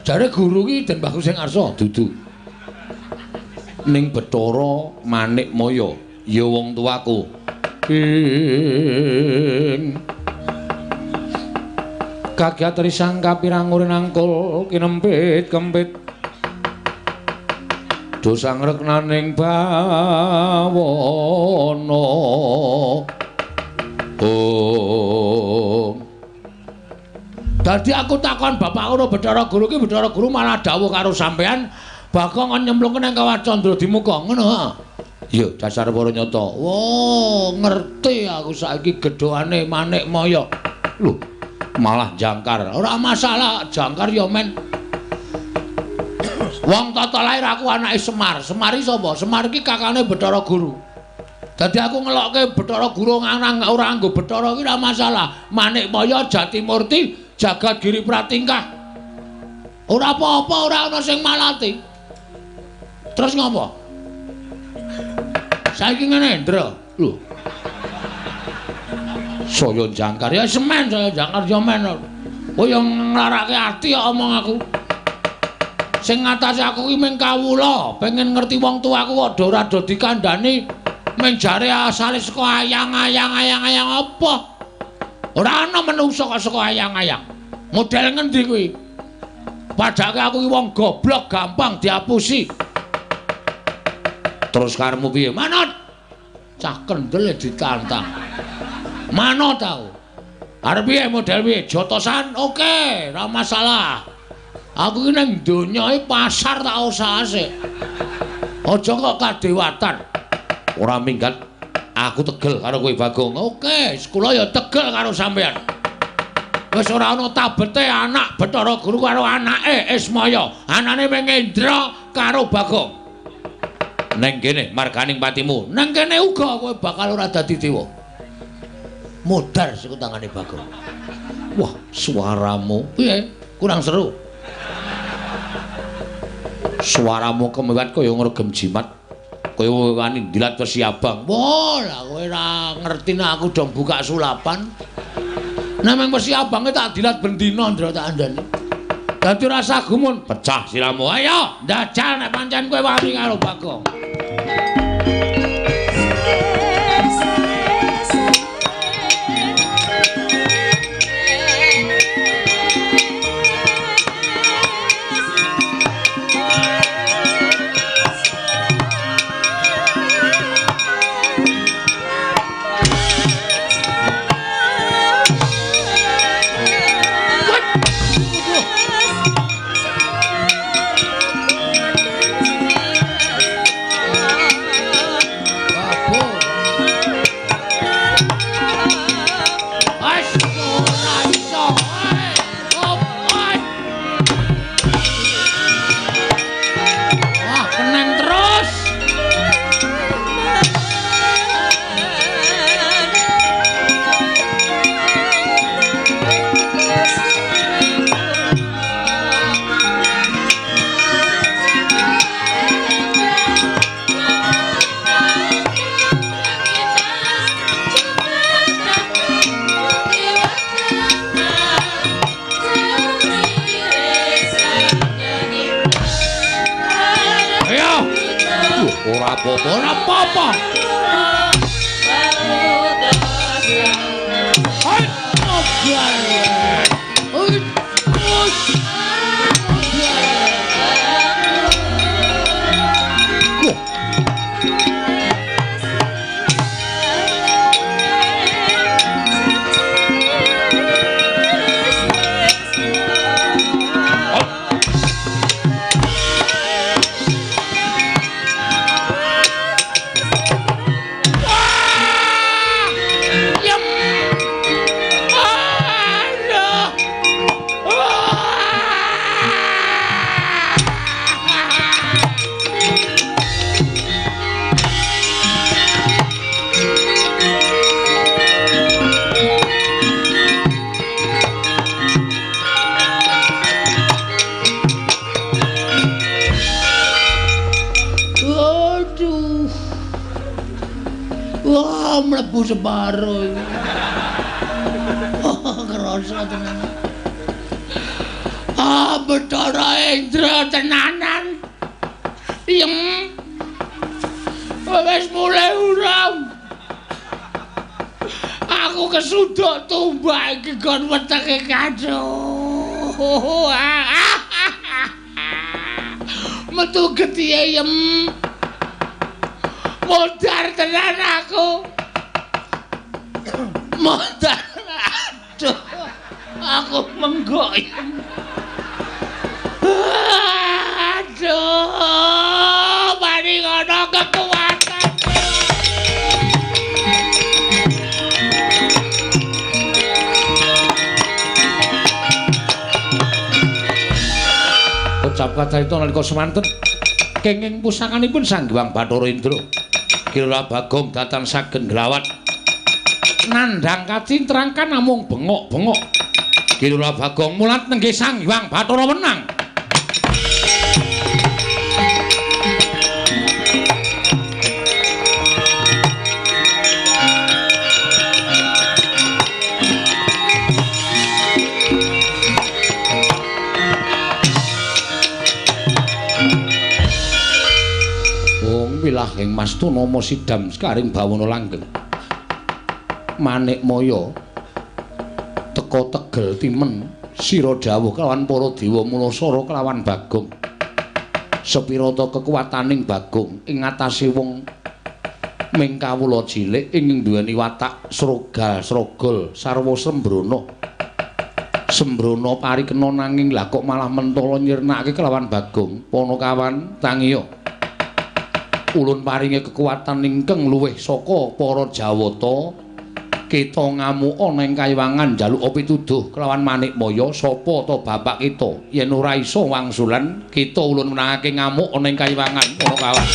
Jare guru ki Den Bagus sing ngarsa dudu. Ning Bathara Manikmaya ya wong tuaku. Ing kagiat risang kapirang nangkul kinempit kempit dosa ngreknaning bawana. Oh. Dadi aku takon bapakku karo Bathara Guru ki, Bathara Guru malah dawuh karo sampean Bagong kon nyemplungke nang kawah Candra Dimuka ngono ha. Iya, dasar para nyata. Wah, ngerti aku saiki gedhoane Manikmaya. Lho, malah jangkar. Ora masalah, jangkar ya men. Wong tata lahir aku anake Semar. Semar iki sapa? Semar iki kakane Bathara Guru. Dadi aku ngelokke Bathara Guru nganang ora nganggo Bathara iki ora masalah. Manikmaya Jatimurti Jagat Giri Pratingkah. Ora apa-apa, ora ana sing malati. Terus ngopo? Saiki ngene, Ndra. Lho. Saya jangkar ya semen, saya jangkar ya men. Kowe yo nglarake ati kok omong aku. Sing ngatasi aku ki mung kawula, pengen ngerti wong tuaku kok ora do dikandhani mung jare asale saka ayang-ayang-ayang-ayang apa. Ora ana menungsa kok saka ayang-ayang. Model ngendi kuwi? Padake aku ki wong goblok gampang diapusi. Terus karepmu piye? Manut. Cah kendel ditantang. Manut aku. Arep piye model piye? Jotosan oke, ora masalah. Aku iki nang donya iki pasar tak usahase. Aja kok kadewatan. Ora minggat. Aku tegel karo kowe Bagong. Oke, kula ya tegel karo sampean. Wis ora ana tabete anak Bathara Guru karo anake Ismaya. Anane mung Indra karo Bagong. Neng kene marganing patimu. Neng kene uga kowe bakal ora dadi dewa. Modar siku tangane Bagong. Wah, suaramu piye? Kurang seru. Suaramu kemewat kaya ngregem jimat. Kaya wani ndilat wesi abang. Wah, lah kowe ora ngerti nek aku dong buka sulapan. Nek mung wesi abange tak dilat ben dina Ndra tak andani. Dadi rasa gumun, pecah siramu. Ayo, ndajal nek pancen kowe wani karo Bagong. Ora apa-apa, ora apa-apa. Wah, mlebu separo iki. Oh, kerasa tenan. Ah, Bathara Indra tenanan. Yem. Wis mulai urung. Aku kesuduk tumbak iki gon wetenge kaco. Metu getihe yem. Modar tenan aku. Modar. Aduh. Aku menggok. Aduh, mari ngono kekuatan. Ucap kacarita nalika semanten kenging pusakanipun Sang Hyang Bathara Indra. Kira Bagong datan sagen glawat nandhang kacintrang kan namung bengok-bengok. Kira Bagong mulat nenggih Sang Hyang Bathara wenang. Wilahing Mastuna sidam sekaring bawana langgeng. Manikmaya teka tegel timen sira dawuh kelawan para dewa Mulasara kelawan Bagong. Sepirata kekuwataning Bagong ing ngatasé wong ming kawula cilik ing duweni watak srogal-srogol sarwa sembrana. Sembrana parikena nanging lah kok malah mentala nyirnakake kelawan Bagong. Panakawan tangiya. Ulun paringi kekuatan ingkang luwih saka para Jawata. Kita ngamuk ana ing kayiwangan njaluk pituduh kelawan Manikmaya sapa ta bapak kita yen ora iso wangsulan kita ulun menangake ngamuk ana ing kayiwangan para kawan.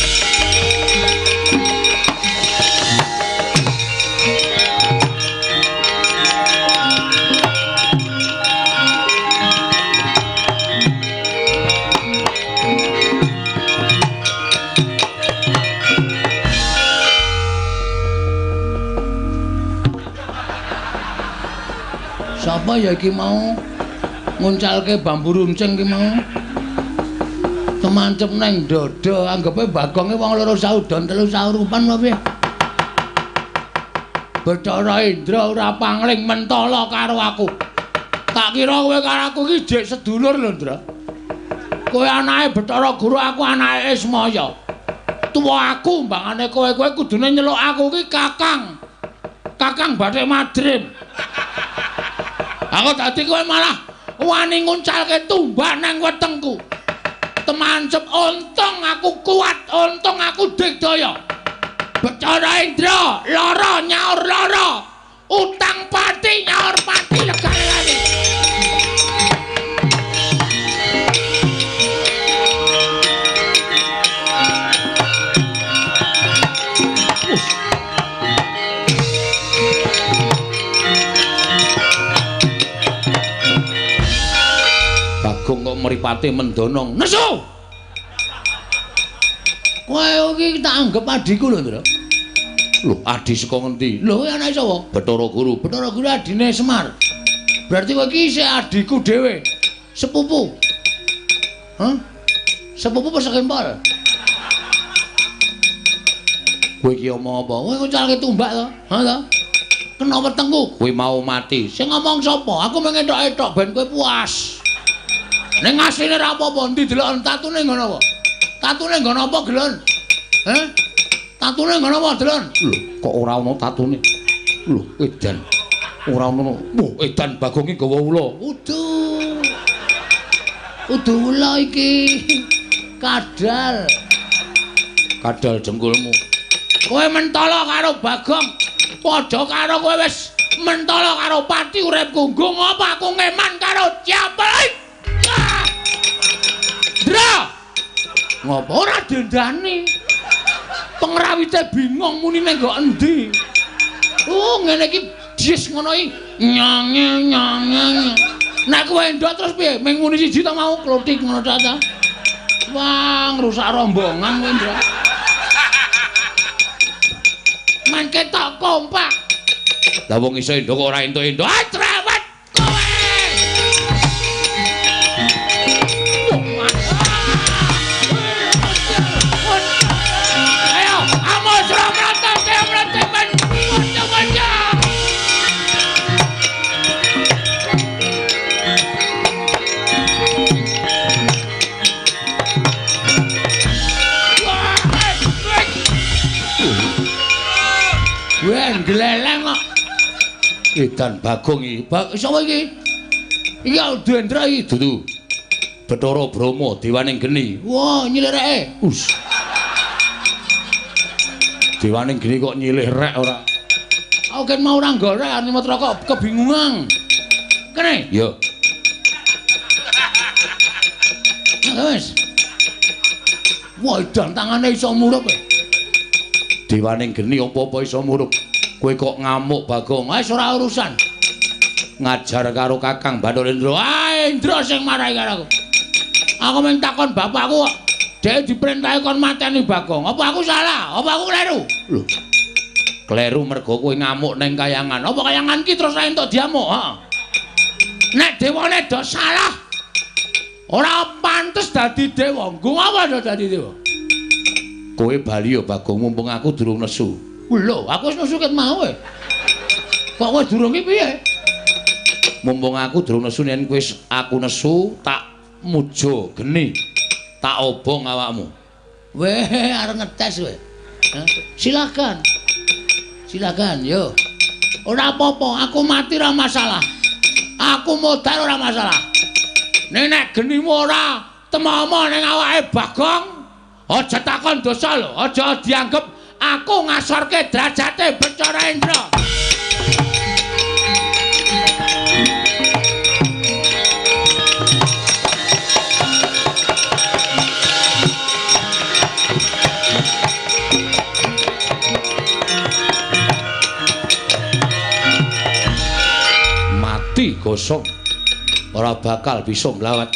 Sapa ya iki mau nguncalke bambu runcing iki mau? Kemancep nang dada, anggepe Bagonge wong loro saudon telu saurupan apa piye? Bathara Indra ora pangling mentala karo aku. Tak kira kowe karo aku iki jek sedulur lho, Ndra. Kowe anake Bathara Guru, aku anake Ismaya. Tuwa aku mbangane kowe, kowe kudune nyeluk aku iki Kakang. Kakang Bathik Madrim. Aku dadi kowe malah wani nguncalke tumbak nang wetengku. Temancep untung aku kuat, untung aku digdaya. Bathara Indra lara nyaur lara, utang pati nyaur pati legane lali. Bagong kok mripate mendonong. Nesu. Kowe iki tak anggep adhiku lho, Ndra. Lho, adhi saka ngendi? Lho, kowe anake sapa? Bathara Guru. Bathara Guru adine Semar. Berarti kowe iki isih adhiku dhewe. Sepupu. Hah? Sepupu apa sekempol? Kowe iki omong apa? Kowe nguncalke tumbak to? Ha to? Kena wetengku, kowe mau mati. Sing ngomong sapa? Aku mung etok-etok ben kowe puas. Ning asline ora apa-apa, endi deloken tatune nggon apa? Tatune nggon apa, Gelon? Heh? Tatune nggon apa, Delon? Lho, kok ora ana tatune? Lho, edan. Ora ana. Wah, edan Bagong iki gawa ula. Udu. Udu ula iki. Kadal. Kadal jengkulmu. Kowe mentala karo Bagong. Padha karo kowe wis mentala karo pati uripku. Nggo ngapa aku ngeman karo Ciapel? Ndra. Ngopo ora dendani? Pengrawite bingung muni ning nggo endi. Oh, ngene iki jis ngono iki. Nyange nyange. Nek kowe endok terus piye? Ming muni siji ta mau klothik ngono ta ta. Wah, ngrusak rombongan kowe, Ndra. Mangke tok kompak. Lah wong iso endok kok ora entuk-entuk. Ah, trawat kowe. Ayo, amos ramrata ramrata men. Waca-waca. Wah, gleleng kok. Edan Bagong iki. Sapa iki? Iki Dendra iki dudu. Bathara Brahma dewaning geni. Wah, nyilih reke. Us. Dewaning geni kok nyilih rek ora? Aku kan mau ora golek arep matra kok kebingungan. Kene? Yo. Wis. Wah, edan tangane iso murup. Dewaning geni apa-apa iso murup. Kowe kok ngamuk Bagong? Wis ora urusan. Ngajar karo Kakang Bathara Indra. Ah, Indra sing marahi karo aku. Aku mung takon bapakku kok. Dhek diperintahi kon mateni Bagong. Apa aku salah? Apa aku kleru? Lho. Kleru mergo kowe ngamuk ning kayangan. Apa kayangan ki terus ra entuk diamuk, heeh. Nek dewane do salah. Ora pantes dadi dewa. Nggo apa do dadi dewa? Kowe bali ya Bagong, mumpung aku durung nesu. Lho, aku wis nesu ket mau e. Kok kowe durung ki piye? Mumpung aku durung nesu, yen kowe aku nesu tak muja geni. Tak obong awakmu. Weh, arep ngetes kowe. Silakan. Silakan, yo. Ora apa-apa, aku mati ora masalah. Aku modar ora masalah. Nek genimu ora temomo ning awake Bagong, aja takon dosa lho, aja dianggep aku ngasorke derajate Bathara Indra. Mati gosong, ora bakal bisa nglawat.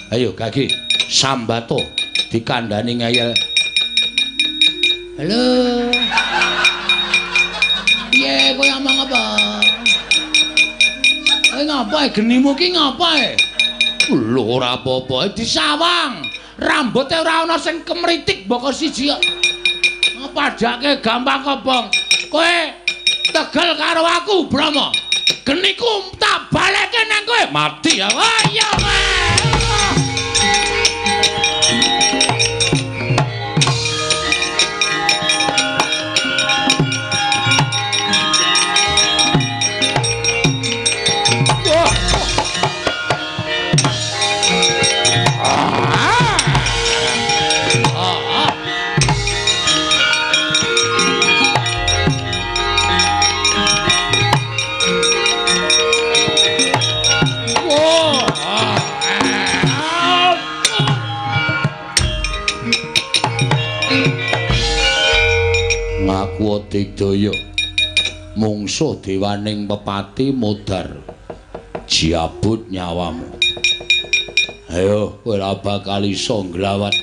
Ayo gage sambato dikandani ngeyel. Halo. Piye kowe omong apa? Kowe ngapa genimu ki ngapa e? Lho ora apa-apa, disawang. Rambote ora ana sing kemritik mboko siji kok. Padake gampang kobong. Kowe tegel karo aku, Brahma. Geniku tak baleke nang kowe. Mati ya. Wah, iya kowe. Digdaya mungsuh dewaning pepati modar jiabut nyawamu. Ayo kowe ora bakal iso nglawat.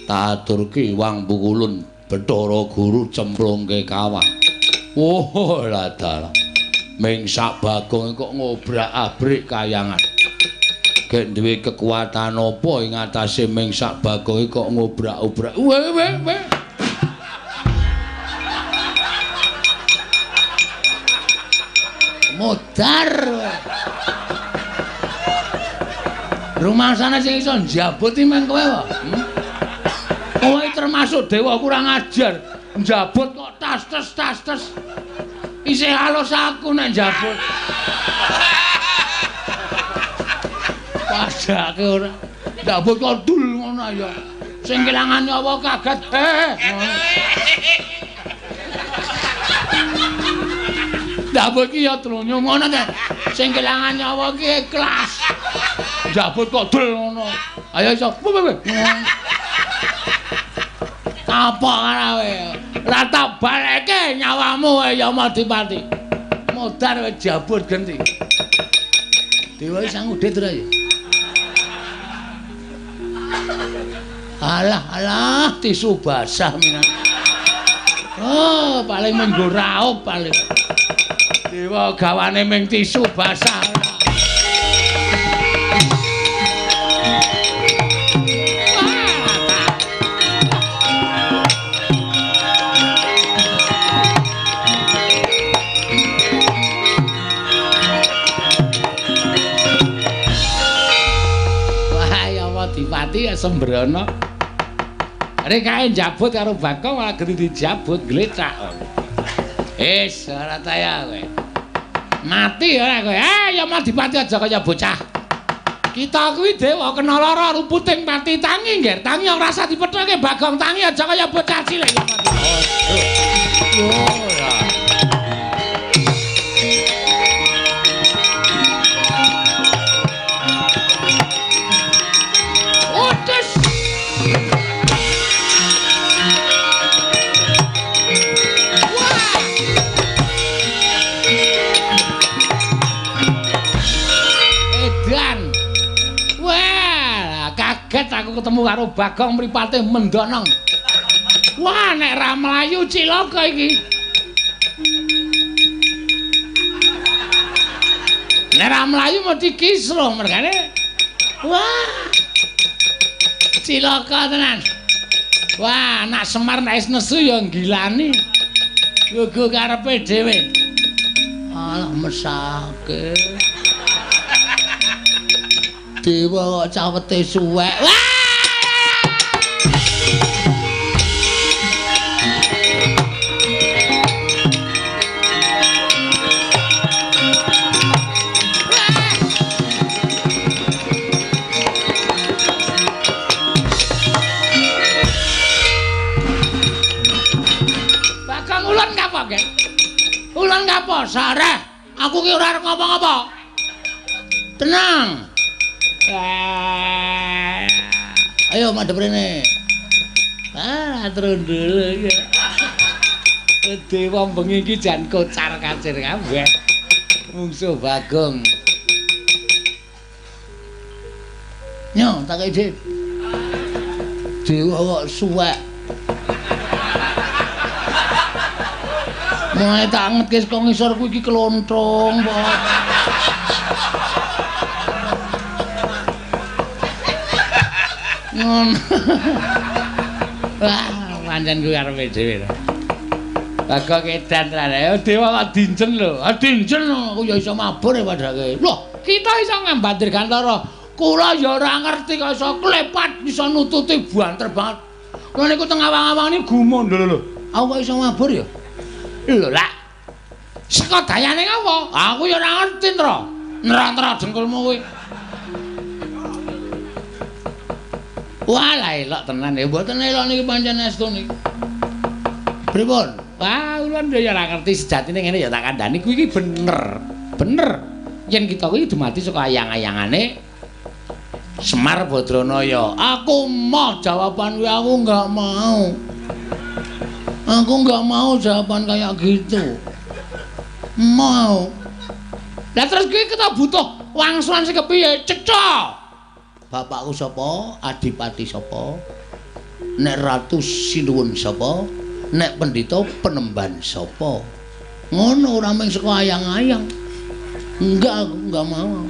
Tak aturke wang pukulun Bathara Guru cemplungke kawah. Oh lah dalah. Ming sak Bagong kok ngobrak-abrik kayangan. Gek duwe kekuatan apa ing atase ming sak Bagong kok ngobrak-obrak. Weh weh weh. Modar. Rumangsane sing iso njabut iki meng kowe wae. Kowe termasuk dewa kurang ajar. Njabut kok tas tes tas tes. Isih halus aku nek njabut. Padake ora. Njabut kok dul ngono ya. Sing kelangan nyawa kaget. Njabut ki ya trunyo ngono ta. Sing kelangan nyawa ki ikhlas. Njabut kok dul ngono. Ayo iso. Kapok karo kowe. Ora tak baleke nyawamu Yamadipati. Modar kowe jabut genti. Dewa iki sang udit ora ya? Alah alah tisu basah minan. Oh, paling menggo raup paling. Dewa gawane ming tisu basah. Wah, Yamadipati ya sembrono. Rek kae njabut karo Bagong malah genti dijabut glecak. Wis ora taya kowe. Mati ora kowe. Yamadipati aja kaya bocah. Kita kuwi dewa kena lara ruputing pati tangi ngger. Tangi ora usah dipethoke Bagong tangi aja kaya bocah cilik Yamadipati. Ora. Otes. Kaget aku ketemu karo Bagong mripate mendonong. Wah, nek ra mlayu cilaka iki. Nek ra mlayu mesti kisruh mergane. Wah. Cilaka tenan. Wah, anak Semar nek wis nesu ya nggilani. Gugu karepe dhewe. Alah mesake. Dewa kok cawete suwek. Wah! Bagong ulun kapok, Gek? Ulun kapok, sareh. Aku ki ora arep ngapa-ngapa. Tenang. Ayo madhep rene. Ah, trundul ya. Dewa bengi iki jan kocar-kacir kabeh. Mungsuh Bagong. Nyo, tak kei dhit. Dewa kok suwek. Mulai tak angetke saka ngisor kuwi iki klontrong, Pak. Ngono. Wah, pancen kuwi karepe dhewe. Bagong edan tenan. Ayo dewa kok dincen lho. Ah dincen aku ya iso mabur ya padake. Loh, kita iso ngambat dirgantara. Kula ya ora ngerti kok iso klepat iso nututi banter banget. Kula niku teng awang-awang niku gumun lho lho. Aku kok iso mabur ya? Lho lah. Saka dayane ngapa? Aku ya ora ngerti, Ntra. Ntra-ntra dengkulmu kuwi. Wah, lah elok tenan ya. Mboten elok niki pancen estu niki. Pripun? Wah, ulun ya ora ngerti sejatine ngene ya tak kandhani kuwi iki bener. Bener. Yen kita kuwi dumadi saka ayang-ayangane Semar Badranaya. Aku moh jawaban kuwi, aku enggak mau. Aku enggak mau jawaban kayak gitu. Mau. Lah terus kuwi kita butuh wangsulan sing kepiye? Cetha. Bapakku sapa? Adipati sapa? Nek ratu sinuwun sapa? Nek pendhita penemban sapa? Ngono ora mung saka ayang-ayang. Enggak, aku enggak mau.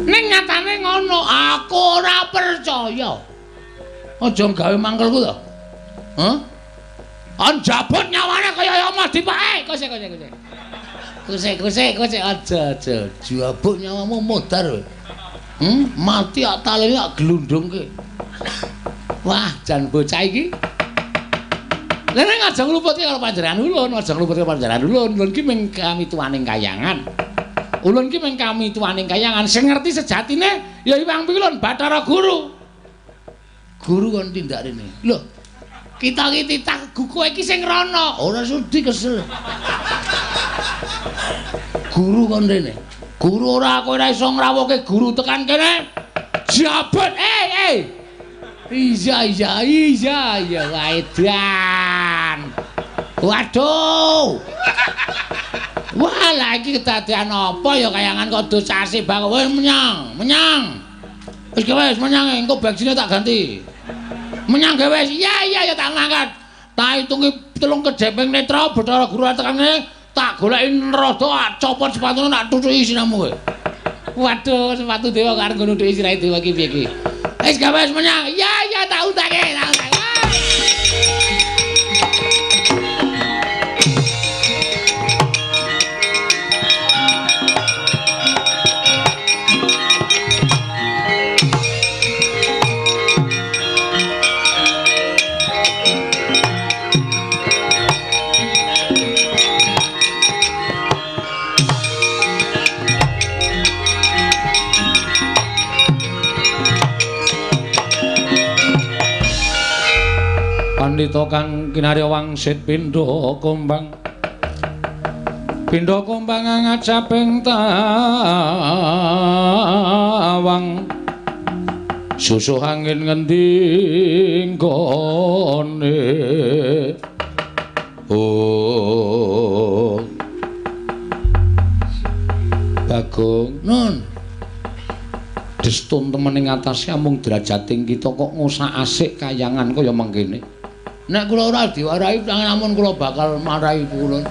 Ning nyatane ngono, aku ora percaya. Aja gawe mangkelku to. Hah? Anjabut nyawane kaya Yamadipati. Kose kose kose. Kusik-kusik kusik aja aja. Jabuk nyawamu modar kowe. Mati ak talene ak glundungke. Wah, jan bocah iki. Lha nek aja ngluputke karo panjenengan ulun, aja ngluputke panjenengan ulun. Ulun ki mung kamituwaning kayangan. Ulun ki mung kamituwaning kayangan. Sing ngerti sejatine ya Hyang Pilun Bathara Guru. Guru kon tindak rene. Lho, kita iki titah kowe iki sing rono. Ora sudi kesel. Guru kon rene. Guru ora kowe ora iso ngrawuhke guru tekan kene. Jabet. Iya iya iya iya waedan. Waduh. Wah, lha iki kedadean apa ya kayangan kok dosase bang. Wis menyang, menyang. Wis wis menyang engko bagsine tak ganti. Menyang ge wis. Iya iya ya tak ngangkat. Tak hitungi 3 kedheping netra Bathara Guru tekan kene tak goleki rada copot sepatune tak tutuki siramu kowe. Waduh, sepatu dewa kok arep nggo nutuki sirahe dewa iki piye iki? Wis gawe wis menyang. Iya iya tak utake, tak utake. Pandhita kang kinarya wangsit pindha kumbang. Pindha kumbang ngajaping tawang. Susuh angin ngendi nggone. Oh. Bagong nun. Destun temen ing atase amung derajating kita kok ngosak-asik kayangan kaya mengkene. Nek kula ora diwarahi namun kula bakal marahi kula.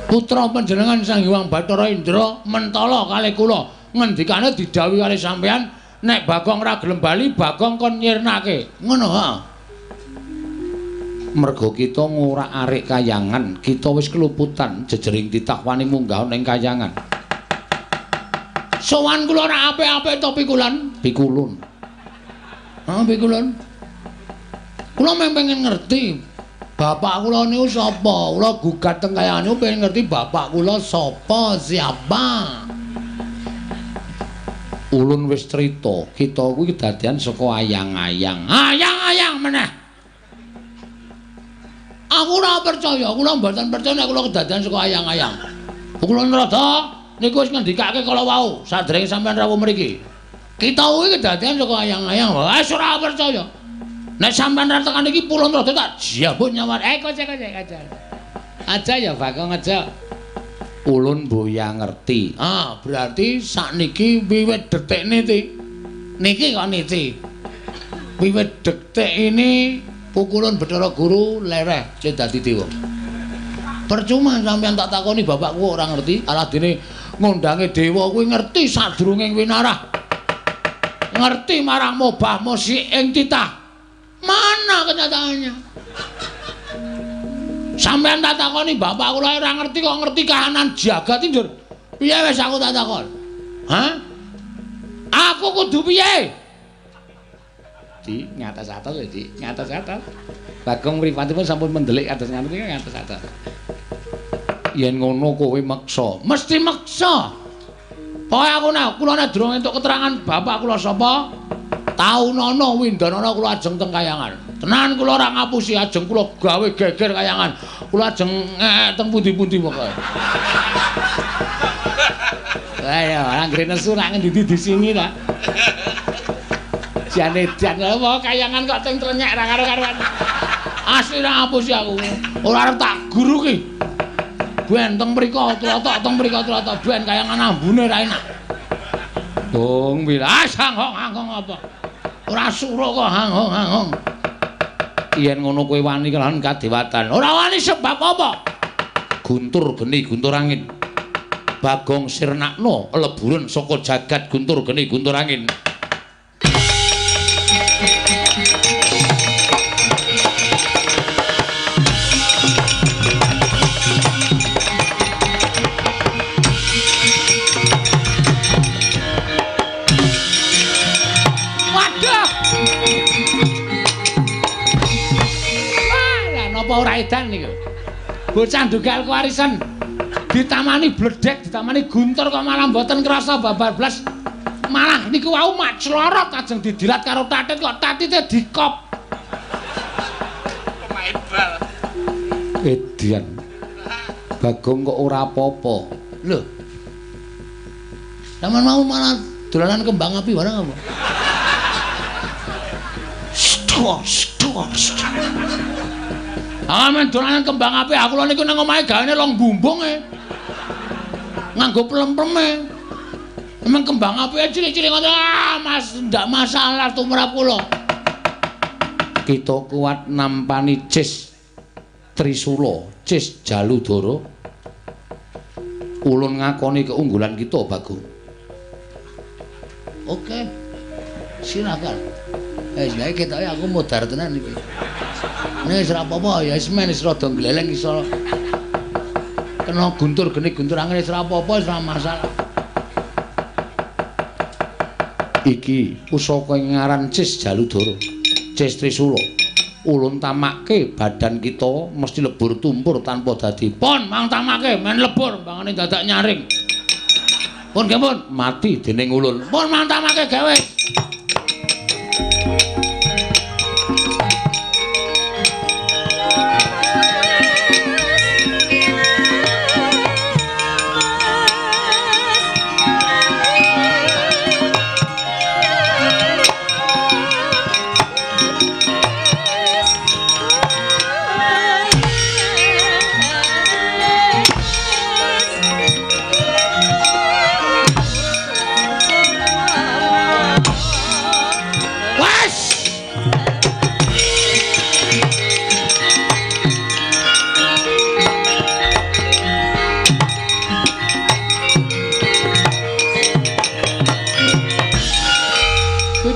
Putra panjenengan Sang Hyang Bathara Indra mentala kalih kula. Ngendikane didhawuhi kalih sampeyan nek Bagong ora gelem bali Bagong kon nyirnake. Ngono ha. Merga kita ngorak-arik kayangan, kita wis keluputan jejering titah wani munggah ning kayangan. Sowan kula ora apik-apik to pikulan? Pikulun. Ha pikulun. Kula mung pengen ngerti bapak kula niku sapa. Kula gugat teng kayangan niku pengen ngerti bapak kula sapa, siapa. Ulun wis crita, kita kuwi kedadian saka ayang-ayang. Ayang-ayang meneh. Aku ora percaya, kula mboten percaya nek kula kedadian saka ayang-ayang. Kula rada niku wis ngendikake kala wau, sadèrènge sampeyan rawuh mriki. Kita kuwi kedadian saka ayang-ayang. Wis ora percaya. Nek sampean ra tekan iki pulon rada tak jabut nyawa. Kocek kocek aja. Aja ya Bagong aja. Ulun boya ngerti. Ah, berarti sakniki wiwit detik niki. Niki kok niki. Wiwit detik ini pukulun Bathara Guru lereh sing dadi dewa. Percuma sampean tak takoni bapakku ora ngerti, aladene ngondange dewa kuwi ngerti sadurunge winarah. Ngerti marang mobah musik ing titah. Mana kenyataannya? Sampean tak takoni bapak kula ora ngerti kok ngerti kahanan jagat iki, Njur. Piye wis aku tak takon? Hah? Aku kudu piye? Di ngatas-atas ya, Di, ngatas-atas. Bagong mripatipun sampun mendelik atas ngono iki ngatas-atas. Yen ngono kowe meksa, mesti meksa. Pokoke aku nek kula nek durung entuk keterangan bapak kula sapa, taunana windanana kula ajeng teng kayangan. Tenan kula ora ngapusi, ajeng kula gawe geger kayangan. Kula ajeng teng pundi-pundi pokoke. Lah ya, anggere nesu rak ngendi disingi ta. Jane jan apa kayangan kok teng trenyek ra karo-karuan. Asli ra ngapusi aku. Ora arep tak guru ki. Ben teng mriko tlotok teng mriko tlotok ben kayangan ambune ra enak. Bung wilas hanghong-hanghong apa? Ora suruh kok hanghong-hanghong. Yen ngono kowe wani kelawan kadewatan. Ora wani sebab apa? Guntur geni guntur angin. Bagong sirnakno leburen saka jagat guntur geni guntur angin. ora edan niku. Bocah ndugal kewarisan ditamani bledek, ditamani guntur kok malah mboten krasa babar blas. Malah niku wau mak clorot ajeng didilat karo tatit kok tatite dikop. Pemain bal. Edian. Bagong kok ora apa-apa. Lho. Sampeyan mau malah dolanan kembang api barang apa? Stor, stor, stor. Ah, men dolanan kembang api aku lho niku nang omahe gawane long bumbung e. Nganggo plem-pleme. Emang kembang api cilik-cilik ngono. Ah, Mas, ndak masalah tumrap kula. Kita kuat nampani Cis Trisula, Cis Jaludara. Ulun ngakoni keunggulan kita, Bagong. Oke. Silakan. Wis ketoke aku modar tenan iki. Nek wis ora apa-apa ya wis men wis rada gleleng iso. Kena guntur geni guntur angin wis ora apa-apa wis ora masalah. Iki pusaka ing ngaran Cis Jaludara, Cis Trisula. Ulun tamake badan kita mesti lebur tumpur tanpa dadi. Pun mang tamake men lebur mbangane dadak nyaring. Pun nggih pun mati dening ulun. Pun mang tamake gawe.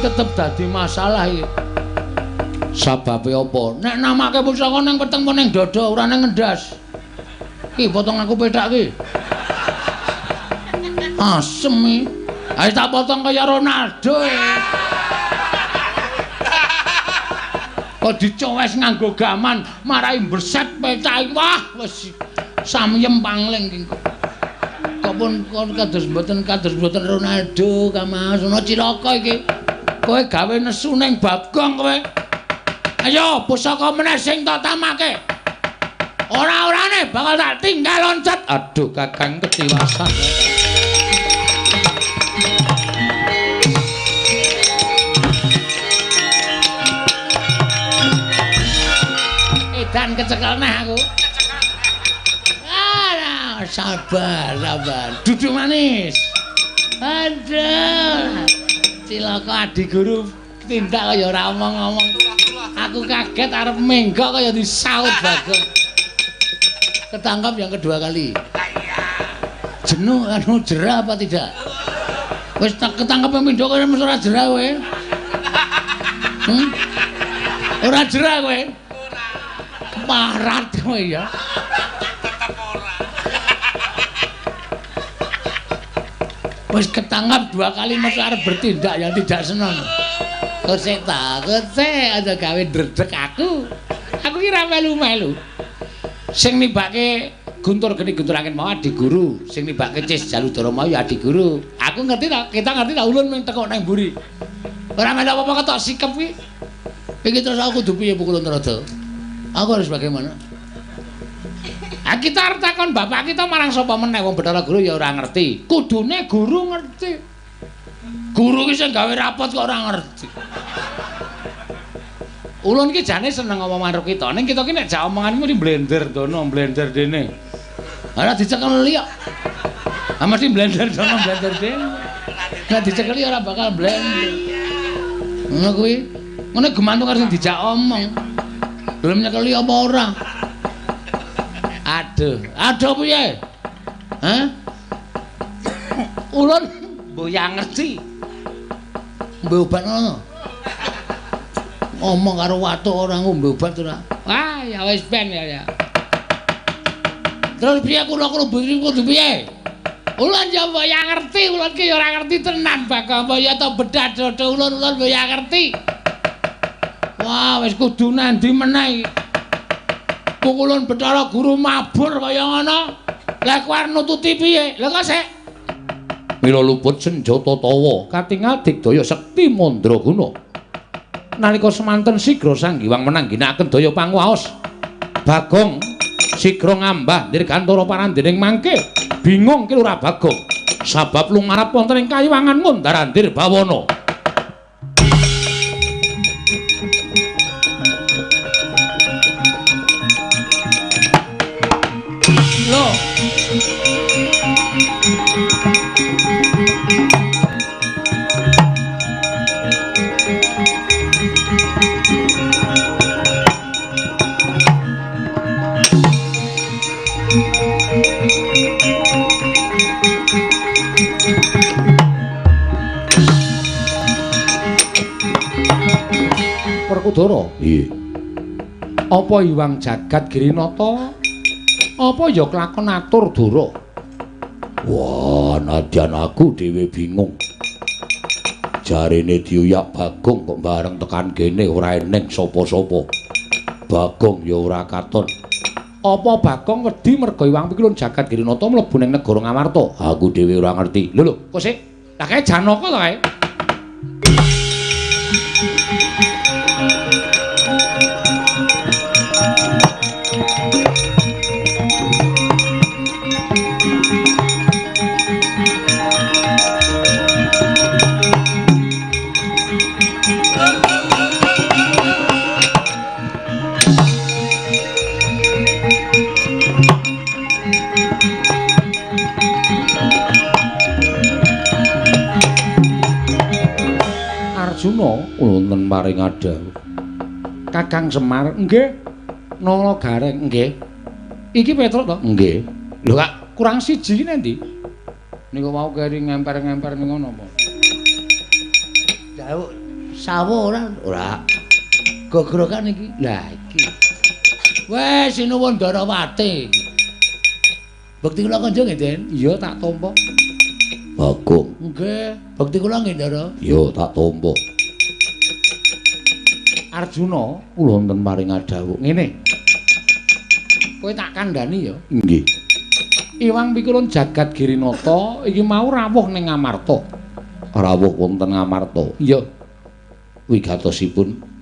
Tetep dadi masalah iki. Sababe apa? Nek namake pusaka nang weteng apa ning dada ora nang ngendas. Ki potong aku pethak ki. Asem iki. Ayo tak potong kaya Ronaldo. Kok dicowes nganggo gaman marai mbreset pethak iki. Wah, wis samyem pangling iki. Kok pun kon kados mboten Ronaldo Kamas ono cilaka iki. Kowe gawe nesu ning Bagong kowe. Ayo pusaka meneh sing tak tamake. Ora-orane bakal tak tinggal loncat. Aduh Kakang ketiwasan. Edan kecekel neh aku. Ah, sabar, sabar. Duduk manis. Aduh. Cilaka adi guru tindak kaya ora omong-omong. Aku kaget arep menggok kaya disaut Bagong. Ketangkap yang kedua kali. Jenuh anu jerah apa tidak? Wis tak ketangkep pindho kaya mesti ora jerah kowe. Ora jerah kowe. Ora. Parat kowe ya. Tetep ora. Wis ketangkap dua kali mesti arep bertindak yang tidak senang. Kosek ta, kosek aja gawe ndredeg aku. Aku ki ra melu-melu. Sing nibake guntur geni guntur angin mau adi guru, sing nibake Cis Jaludara mau ya adi guru. Aku ngerti ta, kita ngerti ta ulun mung tekok nang mburi. Ora melu apa-apa ketok sikep kuwi. Iki terus aku kudu piye Pukulun Narada? Aku harus bagaimana? Ah kita arep takon bapak kita marang sapa meneh wong Bathara Guru ya ora ngerti. Kudune guru ngerti. Guru ki sing gawe rapot kok ora ngerti. Ulun ki jane seneng ngomong karo kita. Ning kita ki nek jak omongan mesti blender dono, blender dene. Ora dicekeli kok. Ah mesti blender dono, blender dene. Nek dicekeli ora bakal blender. Ngono kuwi. Ngono gemantung karo sing dijak omong. Gelem nyekeli apa ora? Aduh, aduh piye? Hah? Ulun mboyang ngerti. Ngombe obat ngono. Ngomong karo watuk ora ngombe obat ora. Wah, ya wis ben ya ya. Terus piye kula kudu piye? Ulun ya mboyang ngerti, ulun ki ya ora ngerti tenan Bagong. Ya to bedah dodo ulun ulun mboyang ngerti. Wah, wis kudu nandi meneh iki. Pukulun Bathara Guru mabur kaya ngono. Lah kowe arep nututi piye? Lah kok sik. Mila luput senjata tawa katingal digdaya sekti mandraguna. Nalika semanten sigra Sang Hyang menang ginakaken daya panguwaos. Bagong sigra ngambah dirgantara parandening mangke. Bingung ki Lurah Bagong. Sabab lumarap wonten ing kayiwangan ngundar-andir bawana. Lho. Werkudara. Nggih. Apa Hyang Jagat Girinata? Apa ya kelakon atur Dara? Wah, nadyan aku dhewe bingung. Jarene diuyak Bagong kok bareng tekan kene ora eneng sapa-sapa. Bagong ya ora katon. Apa Bagong wedi merga Hyang Pikulun Jagat Girinata mlebu ning negara Ngamarta? Aku dhewe ora ngerti. Lho lho, kok sik? Lah kae Janaka to kae? Arjuna wonten paring adhawuh. Kakang Semar, nggih. Nala Gareng, nggih. Iki Petruk to? Nggih. Lho kak, kurang siji iki nendi? Niku mau keri ngemper-ngemper ning ngono apa? Dawuh sawo ora? Ora. Gogrokan iki. Lah iki. Weh, sinuwun Darawati. Bekti kula kanca nggih, Den? Iya, tak tampa. Bagong. Nggih, bekti kula nggih, Ndara. Iya, tak tampa. Arjuna, kula wonten paring adhawuh. Ngene. Kowe tak kandhani ya. Nggih. Iwang Pikulun Jagat Girinata iki mau rawuh ning Ngamarta. Rawuh wonten Ngamarta. Iya. Wigatosipun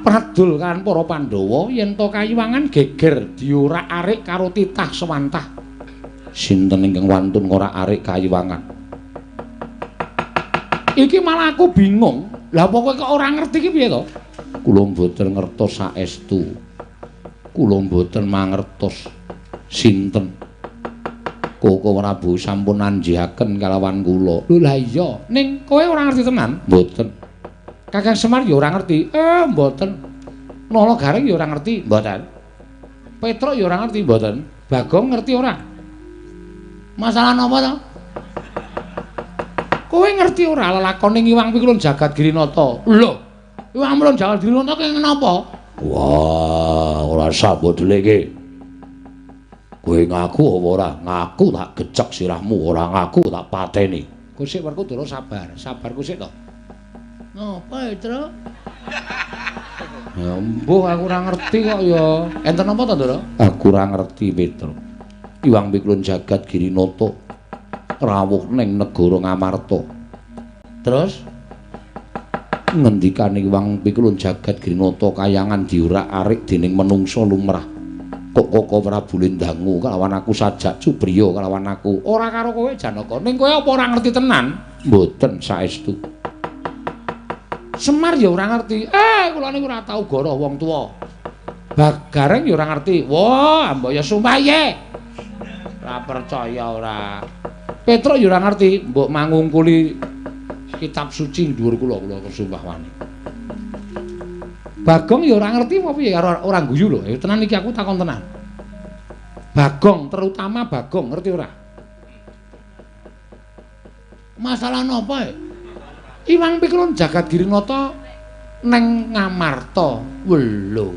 pradul kan para Pandhawa yen to kayiwangan geger diorak-arik karo titah sewantah. Sinten ingkang wantun ngorak-arik kayiwangan? Iki malah aku bingung. Lah apa kowe kok ora ngerti iki piye to? Kula mboten ngertos saestu. Kula mboten mangertos sinten. Koko Prabu sampun anjihaken kalawan kula. Lho lah iya, ning kowe ora ngerti tenan? Mboten. Kakang Semar ya ora ngerti. Mboten. Nala Gareng ya ora ngerti, mboten. Petruk ya ora ngerti, mboten. Bagong ngerti ora? Masalah napa to? Kowe ngerti ora lelakone Hyang Pikulun Jagat Girinata? Lho, Hyang Pikulun Jagat Girinata kaya napa? Wah, ora usah mbok dheleke. Kowe ngaku apa ora? Ngaku tak gecek sirahmu, ora ngaku tak pateni. Kowe sik Werkudara sabar, sabar kowe sik to. Napa, Tru? Ya mbuh aku ora ngerti kok ya. Enten napa to, Ndara? Aku ora ngerti, Petro. Hyang Pikulun Jagat Girinata rawuh ning negara Ngamarta. Terus ngendikane Hyang Pikulun Jagat Girinata kayangan diorak-arik dening menungsa lumrah. Kok Koko Prabu Lindangu kalawan aku sajak cubriya kalawan aku. Ora karo kowe Janaka. Ning kowe apa ora ngerti tenan? Mboten saestu. Semar ya ora ngerti. Kula niku ora tau goroh wong tuwa. Bagareng ya ora ngerti. Wah, mbok ya sumpah ye. Ora percaya ora. Petruk ya ora ngerti, mbok mangungkuli kitab suci dhuwur kula, kula sumpah wani. Bagong ya ora ngerti apa piye, ora guyu lho. Tenan iki aku takon tenan. Bagong, terutama Bagong ngerti ora? Masalah napa ya? Hyang Pikulun Jagat Girinata neng Ngamarta. Lho.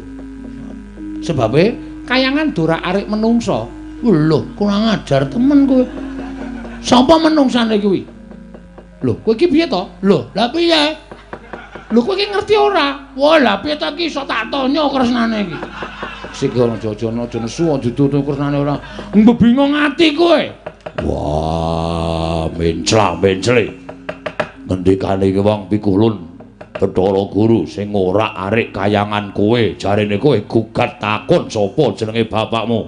Sebabe kayangan dorak-arik menungsa. Lho, kurang ajar temen kowe. Sapa menungsane kuwi? Lho, kowe iki piye to? Lho, lah piye? Lho kowe iki ngerti ora? Wah, lah piye ta iki iso tak tanya kresnane iki. Sik aja aja aja nesu aja tutu kresnane ora. Mbebingung ati kowe. Wah, mencla-mencle. Ngendikane iki wong pikulun Bathara Guru sing ora arik kayangan kowe, jarene kowe gugat takon sapa jenenge bapakmu.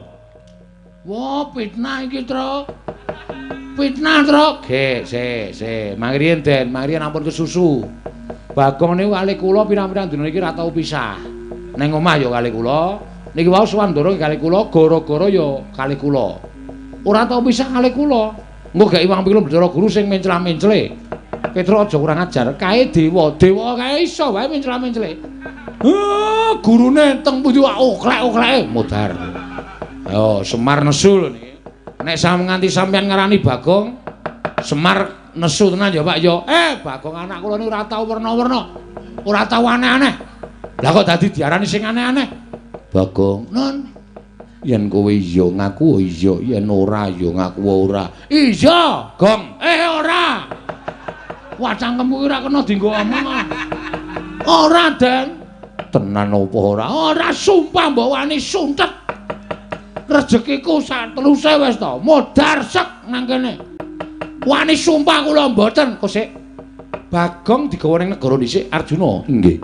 Wah, fitnah iki, Tru. Fitnah, Tru. Ge, se, se. Mangriyen, Den, mangriyen ampun kesusu. Bagong niku kalih kula pirang-pirang dina iki ora tau pisah. Ning omah ya kalih kula. Niki wau Swandara kalih kula, gara-gara ya kalih kula. Ora tau pisah kalih kula. Engko gek iwang pikulun Bathara Guru sing mencla-mencle. Petruk aja kurang ajar. Kae dewa, dewa kae iso wae mencla-mencle. Gurune teng pundi wae oklek-okleke modar. Ayo Semar nesu lho niki. Nek nganti sampeyan ngarani Bagong, Semar nesu tenan ya Pak ya. Bagong anak kula niku ora tau werna-werna. Ora tau aneh-aneh. Lah kok dadi diarani sing aneh-aneh? Bagong, nun yen kowe iya ngaku iya, yen ora ya ngaku ora. Iya, Gong. Ora. Wah, cangkemmu kuwi ora kena dienggo omong. Ora, Den. Tenan apa ora? Ora, sumpah mbok wani suntet. Rezekiku sak teluse wis to, modar sek nang kene. Wani sumpah kula mboten, kok sik. Bagong digawa ning negara dhisik Arjuna. Nggih.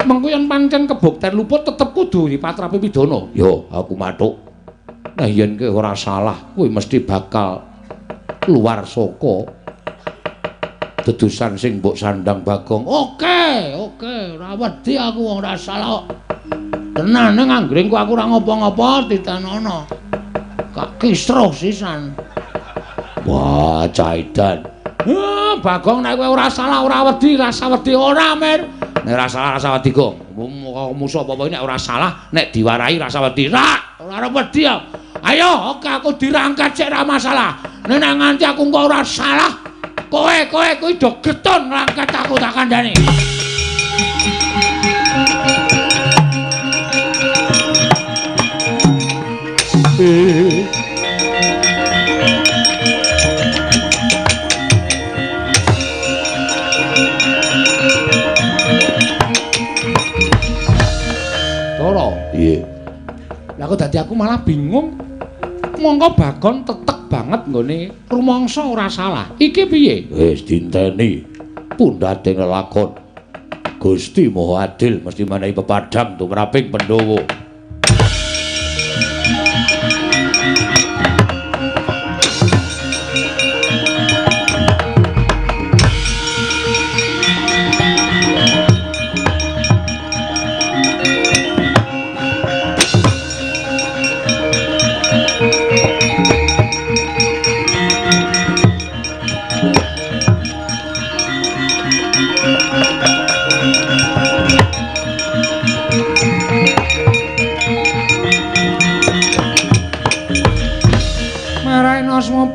Mengko yen pancen kebukten luput tetep kudu dipatrapi pidana. Yo, aku mathuk. Nah yen kowe ora salah, kowe mesti bakal keluar saka dedusan sing mbok sandang Bagong. Oke, oke, ora wedi aku wong ora salah kok. Tenan ning anggringku aku ora ngopo-ngopo ditanono. Kak kisruh sisan. Wah, caidan. Bagong nek kowe ora salah ora wedi, rasa wedi ora, Mir. Nek ora salah rasa wedi, Gong. Musuh apa-apa nek ora salah, nek diwarahi rasa wedi. Ora, ora wedi ya. Ayo, oke aku dirangkat sik ora masalah. Nek nganti aku engko ora salah, kowe kowe kuwi do getun ngrangkat aku tak kandhani. Toro, iya. Lah kok dadi aku malah bingung. Mongko Bagong tetek banget nggone rumangsa ora salah. Iki piye? Wis dinteni pundhate nglakon. Gusti Maha Adil mesti menehi pepadhang tumraping Pandhawa.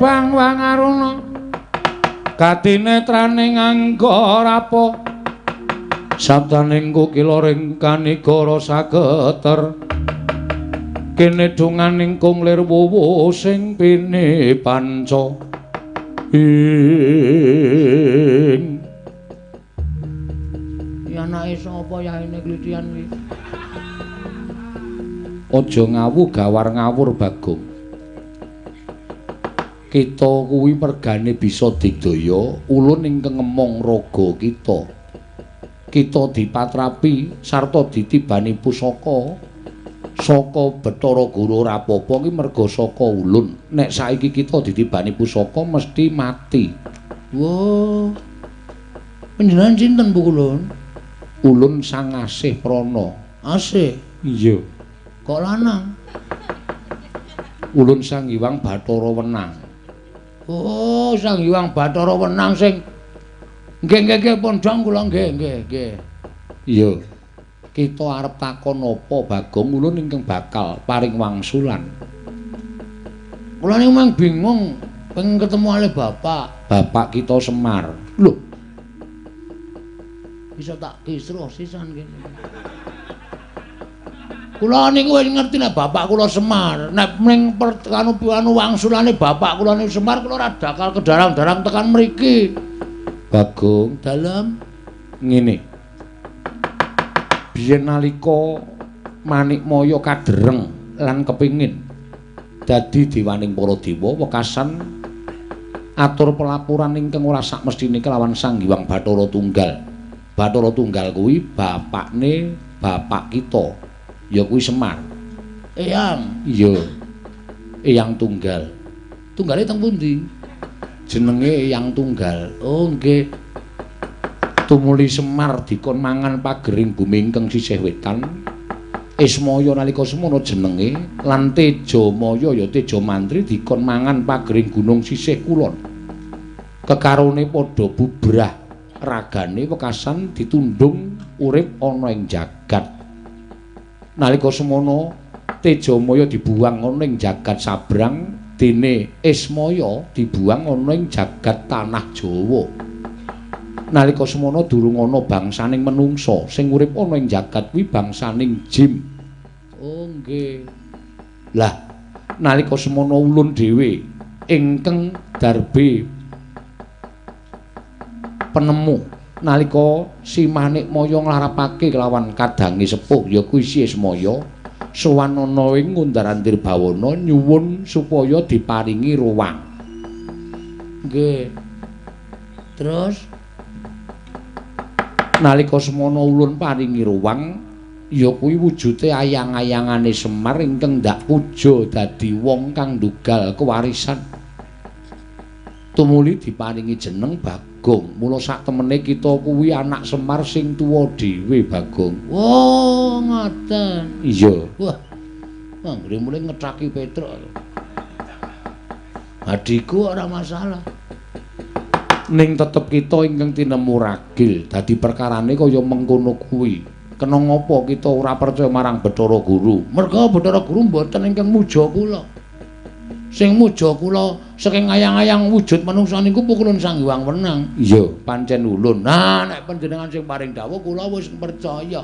Bang Wangaruna katinetraning angga rapa sabdaning kukila ring kanigara sageter kene donganing kung lir wuwu sing pini panca ing ya anake sapa yaene klitian kuwi aja ngawu gawar ngawur Bagong. Kita kuwi mergane bisa digdaya ulun ingkang ngemong raga kita. Kita dipatrapi sarta ditibani pusaka saka Bathara Guru ora apa-apa ki merga saka ulun. Nek saiki kita ditibani pusaka mesti mati. Wah. Panjenengan sinten Bu Ulun? Ulun Sang Asih Prana. Asih? Iya. Kok lanang? Ulun Sang Hyang Bathara Wenang. Oh, Sang Hyang Bathara Wenang sing nggih nggih nggih pondhong kula nggih nggih nggih. Iya. Kita arep takon apa Bagong ulun ingkang bakal paring wangsulan. Kula niku mang bingung pengen ketemu ale bapak. Bapak kita Semar. Lho. Bisa tak kisruh sisan kene. Kula niku wis ngerti nek bapak kula Semar, nek ning anu wangsulane bapak kula niku Semar, kula ora bakal kedarang-darang tekan mriki. Bagong dalem ngene. Biyen nalika Manikmaya kadereng lan kepingin dadi dewaning para dewa wekasan atur pelaporan ingkang ora sakmestine kelawan Sang Hyang Bathara Tunggal. Bathara Tunggal kuwi bapakne bapak kita, ya kuwi Semar. Eyang. Iya. Eyang Tunggal. Tunggale teng pundi? Jenenge Eyang Tunggal. Oh, nggih. Tumuli Semar dikon mangan pagering bumi ingkang sisih wetan. Ismaya nalika semono jenenge lan Tejamaya ya Tejamantri dikon mangan pagering gunung sisih kulon. Kekarone padha bubrah ragane wekasan ditundung urip ana ing jagat. Nalika semono Tejamaya dibuang ana ing jagat sabrang, dene Ismaya dibuang ana ing jagat tanah Jawa. Nalika semono durung ana bangsaning menungsa, sing urip ana ing jagat kuwi bangsaning jim. Oh nggih. Lah nalika semono ulun dhewe ingkang darbe penemu nalika Si Manikmaya nglarapake kelawan kadange sepuh ya kuwi Si Ismaya sowan ana ing Ngundar-andir Bawana nyuwun supaya diparingi ruwang. Nggih. Terus nalika semono ulun paringi ruwang ya kuwi wujude ayang-ayangane Semar ingkang ndak puja dadi wong kang ndugal kewarisan. Tumuli diparingi jeneng Bagong. Mula sak temene kita kuwi anak Semar sing tuwa dhewe, Bagong. Oh, ngoten. Iya. Wah. Anggere mulih ngethaki Petruk. Adhiku ora masalah. Ning tetep kita ingkang tinemu ragil dadi perkarane kaya mengkono kuwi. Kena ngapa kita ora percaya marang Bathara Guru? Merga Bathara Guru mboten ingkang muja kula. Sing muja kula saking ayang-ayang wujud manungsa niku pukulun Sang Hyang Wenang. Iya, pancen ulun. Nah, nek panjenengan sing paring dawuh kula wis percaya.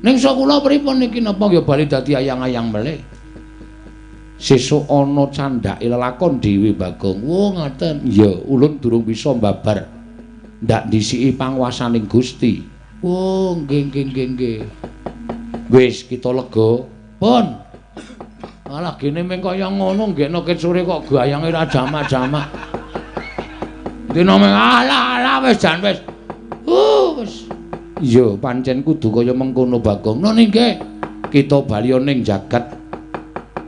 Ning sok kula pripun niki napa ya bali dadi ayang-ayang melih? Sesuk ana candhake lelakon dhewe, Bagong. Oh, ngoten. Iya, ulun durung bisa mbabar. Ndak ndhisiki panguwasaning Gusti. Oh, nggih nggih nggih nggih. Wis kita lega. Pun. Alah gene meng kaya ngono nggekno ket sore kok gayange ra jamak-jamak. Dina meng alah alah wis jan wis. Wis. Iya, pancen kudu kaya mengkono, Bagong. Nun nggih. Kita bali ning jagat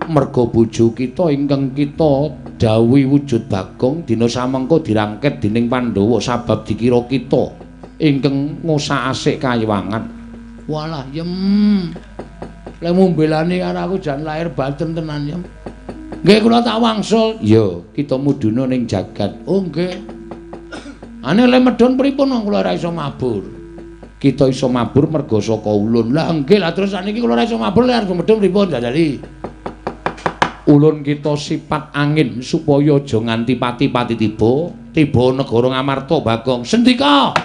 merga bojo kita ingkang kita dawuhi wujud Bagong dina samengko dirangket dening Pandhawa sabab dikira kita ingkang ngusak-asik kayiwangan. Walah yem. Lek mumbelani karo aku jan lahir batin tenan yem. Nggih kula tak wangsul. Iya, kita mudhuna ning jagat. Oh nggih. Ane lek medhun pripun wong kula ora iso mabur. Kita iso mabur merga saka ulun. Lah nggih, lah terus saniki kula ora iso mabur lek arep medhun pripun jajali? Ulun kita sifat angin supaya aja nganti pati-pati tiba, tiba negara Ngamarta, Bagong. Sendika.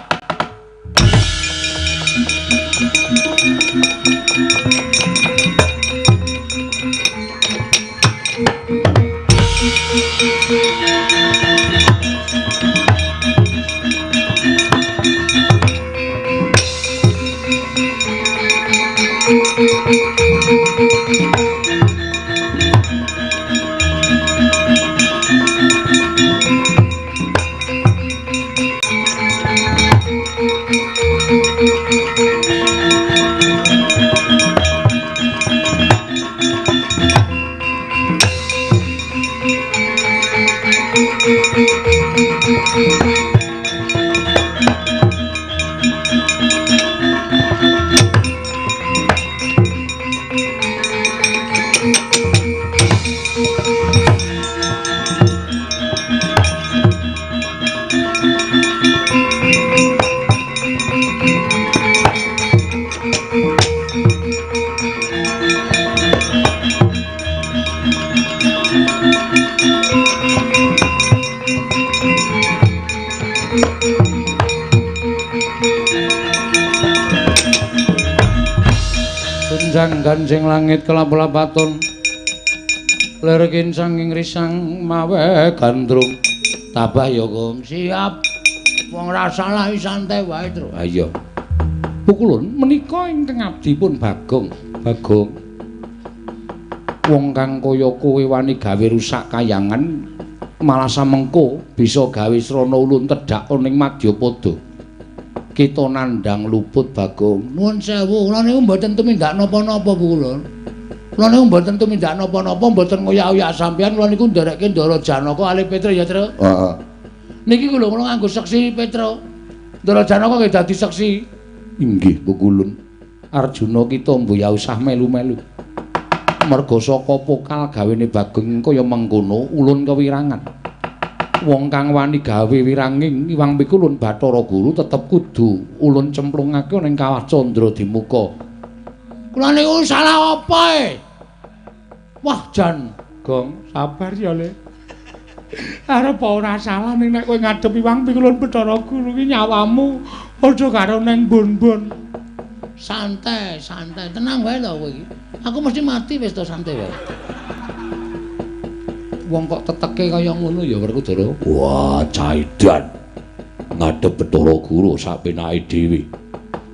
Gonjang ganjing langit kelap-lapaton lir kincang ing risang mawe gandrung. Tabah ya, Gong. Siap. Wong ra salah santai wae, Tru. Ha iya. Pukulun menika ingkang abdi pun Bagong. Bagong. Wong kang kaya kowe wani gawe rusak kayangan malah samengko bisa gawe srana ulun tedhak ning madyapada. Kita nandhang luput Bagong. Nuwun sewu, kula niku mboten tumindak napa-napa Bu kula. Kula niku mboten tumindak napa-napa, mboten ngoyak-oyak sampeyan, kula niku nderekke Ndara Janaka alih Petra ya, Tru. Heeh. Niki lho kula nganggo seksi Petra. Ndara Janaka nggih dadi seksi. Inggih, Bu Kulun. Arjuna kita mbuh usah melu-melu. Merga saka pokal gawene Bagong kaya mengkono ulun kewirangan. Wong kang wani gawe wiranging Iwang Pikulun Bathara Guru tetep kudu ulun cemplungake ning Kawah Candra Dimuka. Kula niku salah apa e? Wah jan, Gong, sabar ya Le. Arep ora salah ning nek kowe ngadep Iwang Pikulun Bathara Guru ki nyawamu padha karo neng bon-bon. Santai, santai, tenang wae lho kowe iki. Aku mesti mati wis to, santai wae. Wong kok teteke kaya ngono ya Werkudara. Wah, caidan. Ngadep Bathara Guru sak penake dhewe.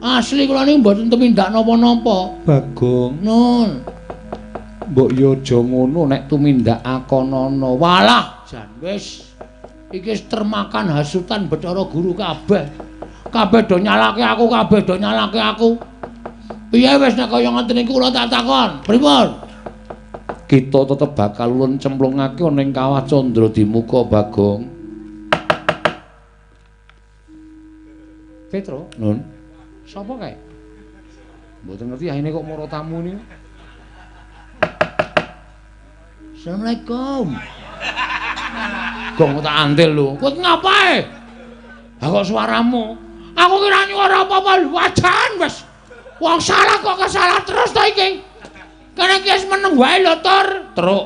Asli kula niku mboten tumindak napa-napa. Bagong, Nun. Mbok yo aja ngono nek tumindak akonana. Walah, jan wis. Iki wis termakan hasutan Bathara Guru kabeh. Kabeh do nyalake aku, kabeh do nyalake aku. Piye wis nek kaya ngoten niku kula tak takon. Pripun? Kita tetep bakal ulun cemplungake ning Kawah Candra Dimuka, Bagong. Petro, Nun. Sapa kae? Mboten ngerti ahine kok mara tamu niku. Assalamualaikum. Gong tak antil lho. Kowe ngapae? Ha kok suaramu? Aku kira nyuara apa-apa wajan wis. Wong salah kok kesalah terus to iki. Kene iki wis meneng wae lho, Tur. Truk.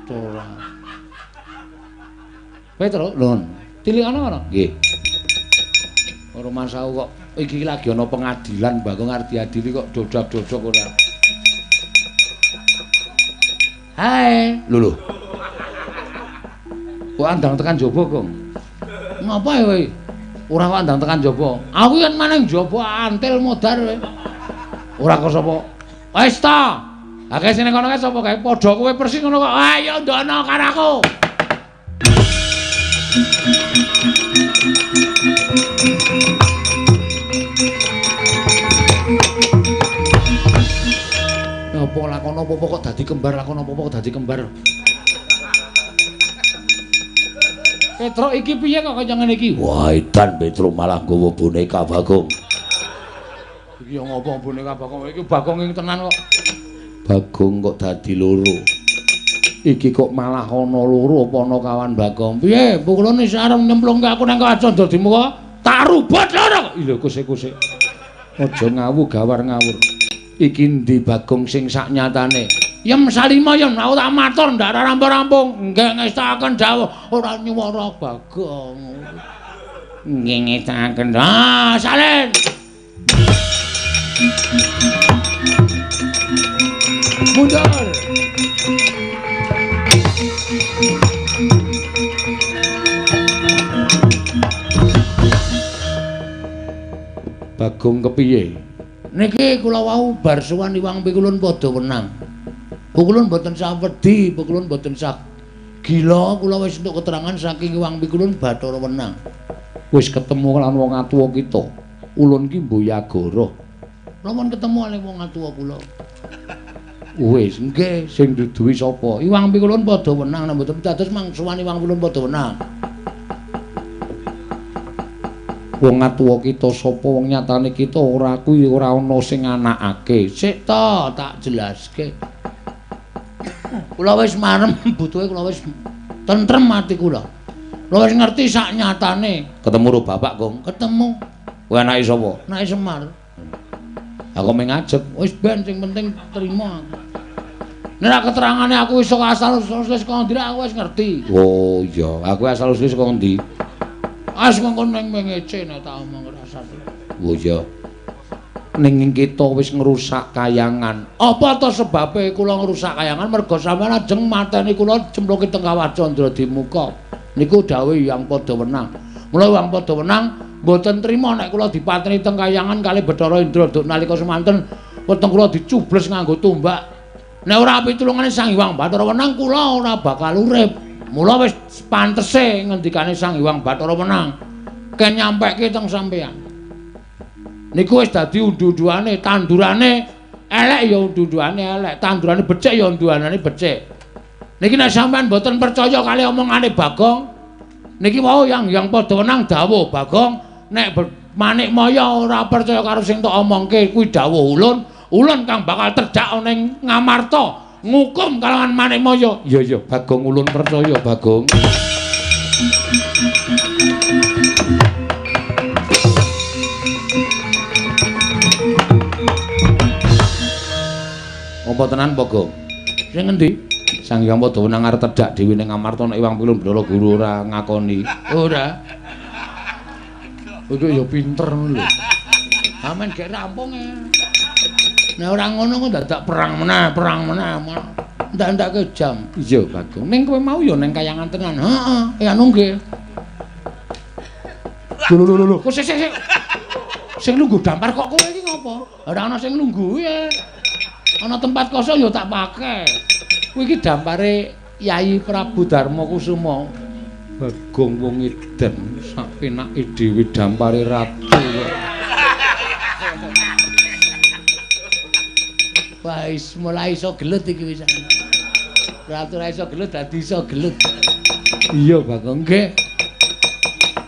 Ora. Petro, Nun. Tilikana ana? Nggih. Ora masaku kok iki lagi ana pengadilan Bagong arep diadili kok dodak-dodok ora. Hai. Lho lho. Kok andang tekan jaba, Gong? Ngapa ya kowe? Ora kok andang tekan jaba. Aku yen maneng jaba antil modar kowe. Ora kok sapa? Wis ta. Akeh sing kono kae sapa kae? Padha kowe persis ngono kok. Ayo ndono karo aku. Apa lakon apa-apa kok dadi kembar, lakon apa-apa kok dadi kembar. Petro iki piye kok kaya ngene iki? Wah, edan Petro malah nggawa boneka Bagong. Iki yo ngopo boneka Bagong? Iki Bagong ing tenan kok. Bagong kok dadi loro. Iki kok malah ana loro apa ana kawan Bagong? Piye? Pukulane wis arep nyemplungke aku nang Kawah Candra Dimuka, tak rubut loro. Lho kuse-kuse. Aja ngawu gawar ngawur. Iki endi Bagong sing sak nyatane? Yem salima yem, aku tak matur ndak rampung-rampung. Nggih ngestakaken dawuh ora nyuwara Bagong. Nggih ngestakaken. Ah, salin. Mundur. Bagong kepiye? Niki kula wau bar sowan Iwang Pikulun padha wenang. Pukulun mboten sah wedi, pukulun mboten sah gila, kula wis entuk keterangan saking Iwang Pikulun Bathara Wenang. Wis ketemu lan wong atuwa kita. Ulun ki Mboyagara. Kula pun ketemu kalih wong atuwa kula. Wis, nggih, sing duduhi sapa? Iwang Pikulun padha wenang, nek mboten dados mang sowan Iwang Pikulun padha wenang. Wong atuwa kita sapa wong nyatane kita ora kuwi ora ana sing anakake. Sik to, tak jelaske. Kula wis marem butuhe kula wis tentrem ati kula. Kula wis ngerti sak nyatane. Ketemu karo bapak, Gong? Ketemu. Kowe anake sapa? Anake Semar. Aku mung ngajeg. Wis ben sing penting trima aku. Nek keterangane aku iso asal usule saka ndi aku wis ngerti. Oh iya, aku asal usule saka ndi? As mengko ning mengece nek tak omong rasane. Oh iya. Ning kita wis ngrusak kayangan. Apa to sebabe kula ngrusak kayangan? Merga sampeyan ajeng mateni kula cemplungke teng Kawah Candra Dimuka. Niku dawuh Hyang Padha Wenang. Mula Hyang Padha Wenang mboten trima nek kula dipateni teng kayangan kalih Bathara Indra duk nalika semanten Weteng kula dicubles nganggo tombak. Nek ora pitulungane Sang Hyang Bathara Wenang kula ora bakal urip. Mula wis pantese ngendikane Sang Hyang Bathara Wenang ken nyampekke teng sampeyan. Niku wis dadi undu-unduane, tandurane elek ya undu-unduane elek, tandurane becik ya undu-undune becik. Niki nek sampeyan mboten percaya kali omongane Bagong, niki wau Yang Hyang Padha Wenang dawuh Bagong, nek Manikmaya ora percaya karo sing tok omongke kuwi dawuh ulun, ulun kang bakal terjak ana ing Ngamarta ngukum kalawan Manikmaya. Iya iya Bagong, ulun percaya Bagong. Apa tenan Bagong? Sing ngendi? Sang Hyang Padha Wenang arep tedhak dhewe ning Ngamarta nek Iwang Pilun Bathara Guru ora ngakoni. Ora. Kowe ya pinter ngono lho. Amen gek rampung e. Nek ora ngono kok dadak perang meneh, perang meneh. Ndak-ndake jam. Iya, Bagong. Ning kowe mau ya ning kayangan tenan. Heeh, ya anu nggih. Lho lho lho lho. Kok sik sik sik. Sing lungguh dampar kok kowe iki ngopo? Ora ana sing lungguh e. Ana tempat kosong ya tak pakai. Kuwi iki dampare Yai Prabu Darma Kusuma. Bagong wong edan sak penake dhewe dampare ratu kok. Wah, wis mulai iso gelut iki wis. Ratu ora iso gelut dadi iso gelut. Iya, Bagong. Nggih.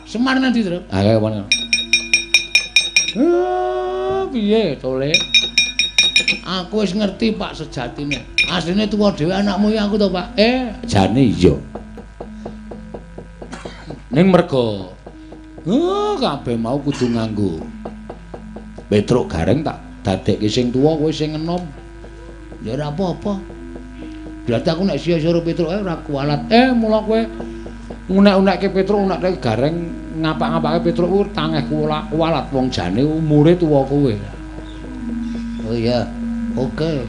Semar nanti, Tru. Ha, kaya ngono. Piye tole? Aku wis ngerti, Pak, sejatine. Asline tuwa dhewe anakmu ya aku to, Pak. Jane iya. Ning merga kabeh mau kudu nganggo Petruk Gareng tak dadekke sing tuwa kowe sing enom. Ya ora apa-apa. Berarti aku nek sia-sia Petruk ora kualat. Mula kowe unek-unekke Petruk, unekke Gareng, ngapak-ngapake Petruk kuwi tangeh kualat wong jane umure tuwa kowe. Oh iya. Oke.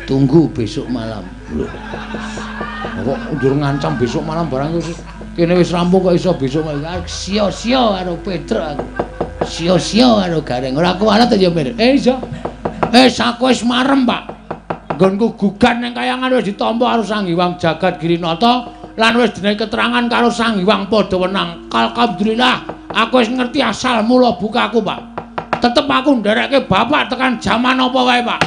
Tunggu besok malam. Lho. Kok njur ngancam besok malam barang wis kene wis rampung kok iso besok malam. Sia-sia karo Petruk aku. Sia-sia karo Gareng. Ora kualat ya, Mir. Iya. Aku wis marem, Pak. Nggonku gugan ning kayangan wis ditampa karo Sang Hyang Jagat Girinata lan wis dene keterangan karo Sang Hyang Padha Wenang. Alhamdulillah, aku wis ngerti asal mula bukaku, Pak. Tetep aku nderekke bapak tekan jaman apa wae, Pak.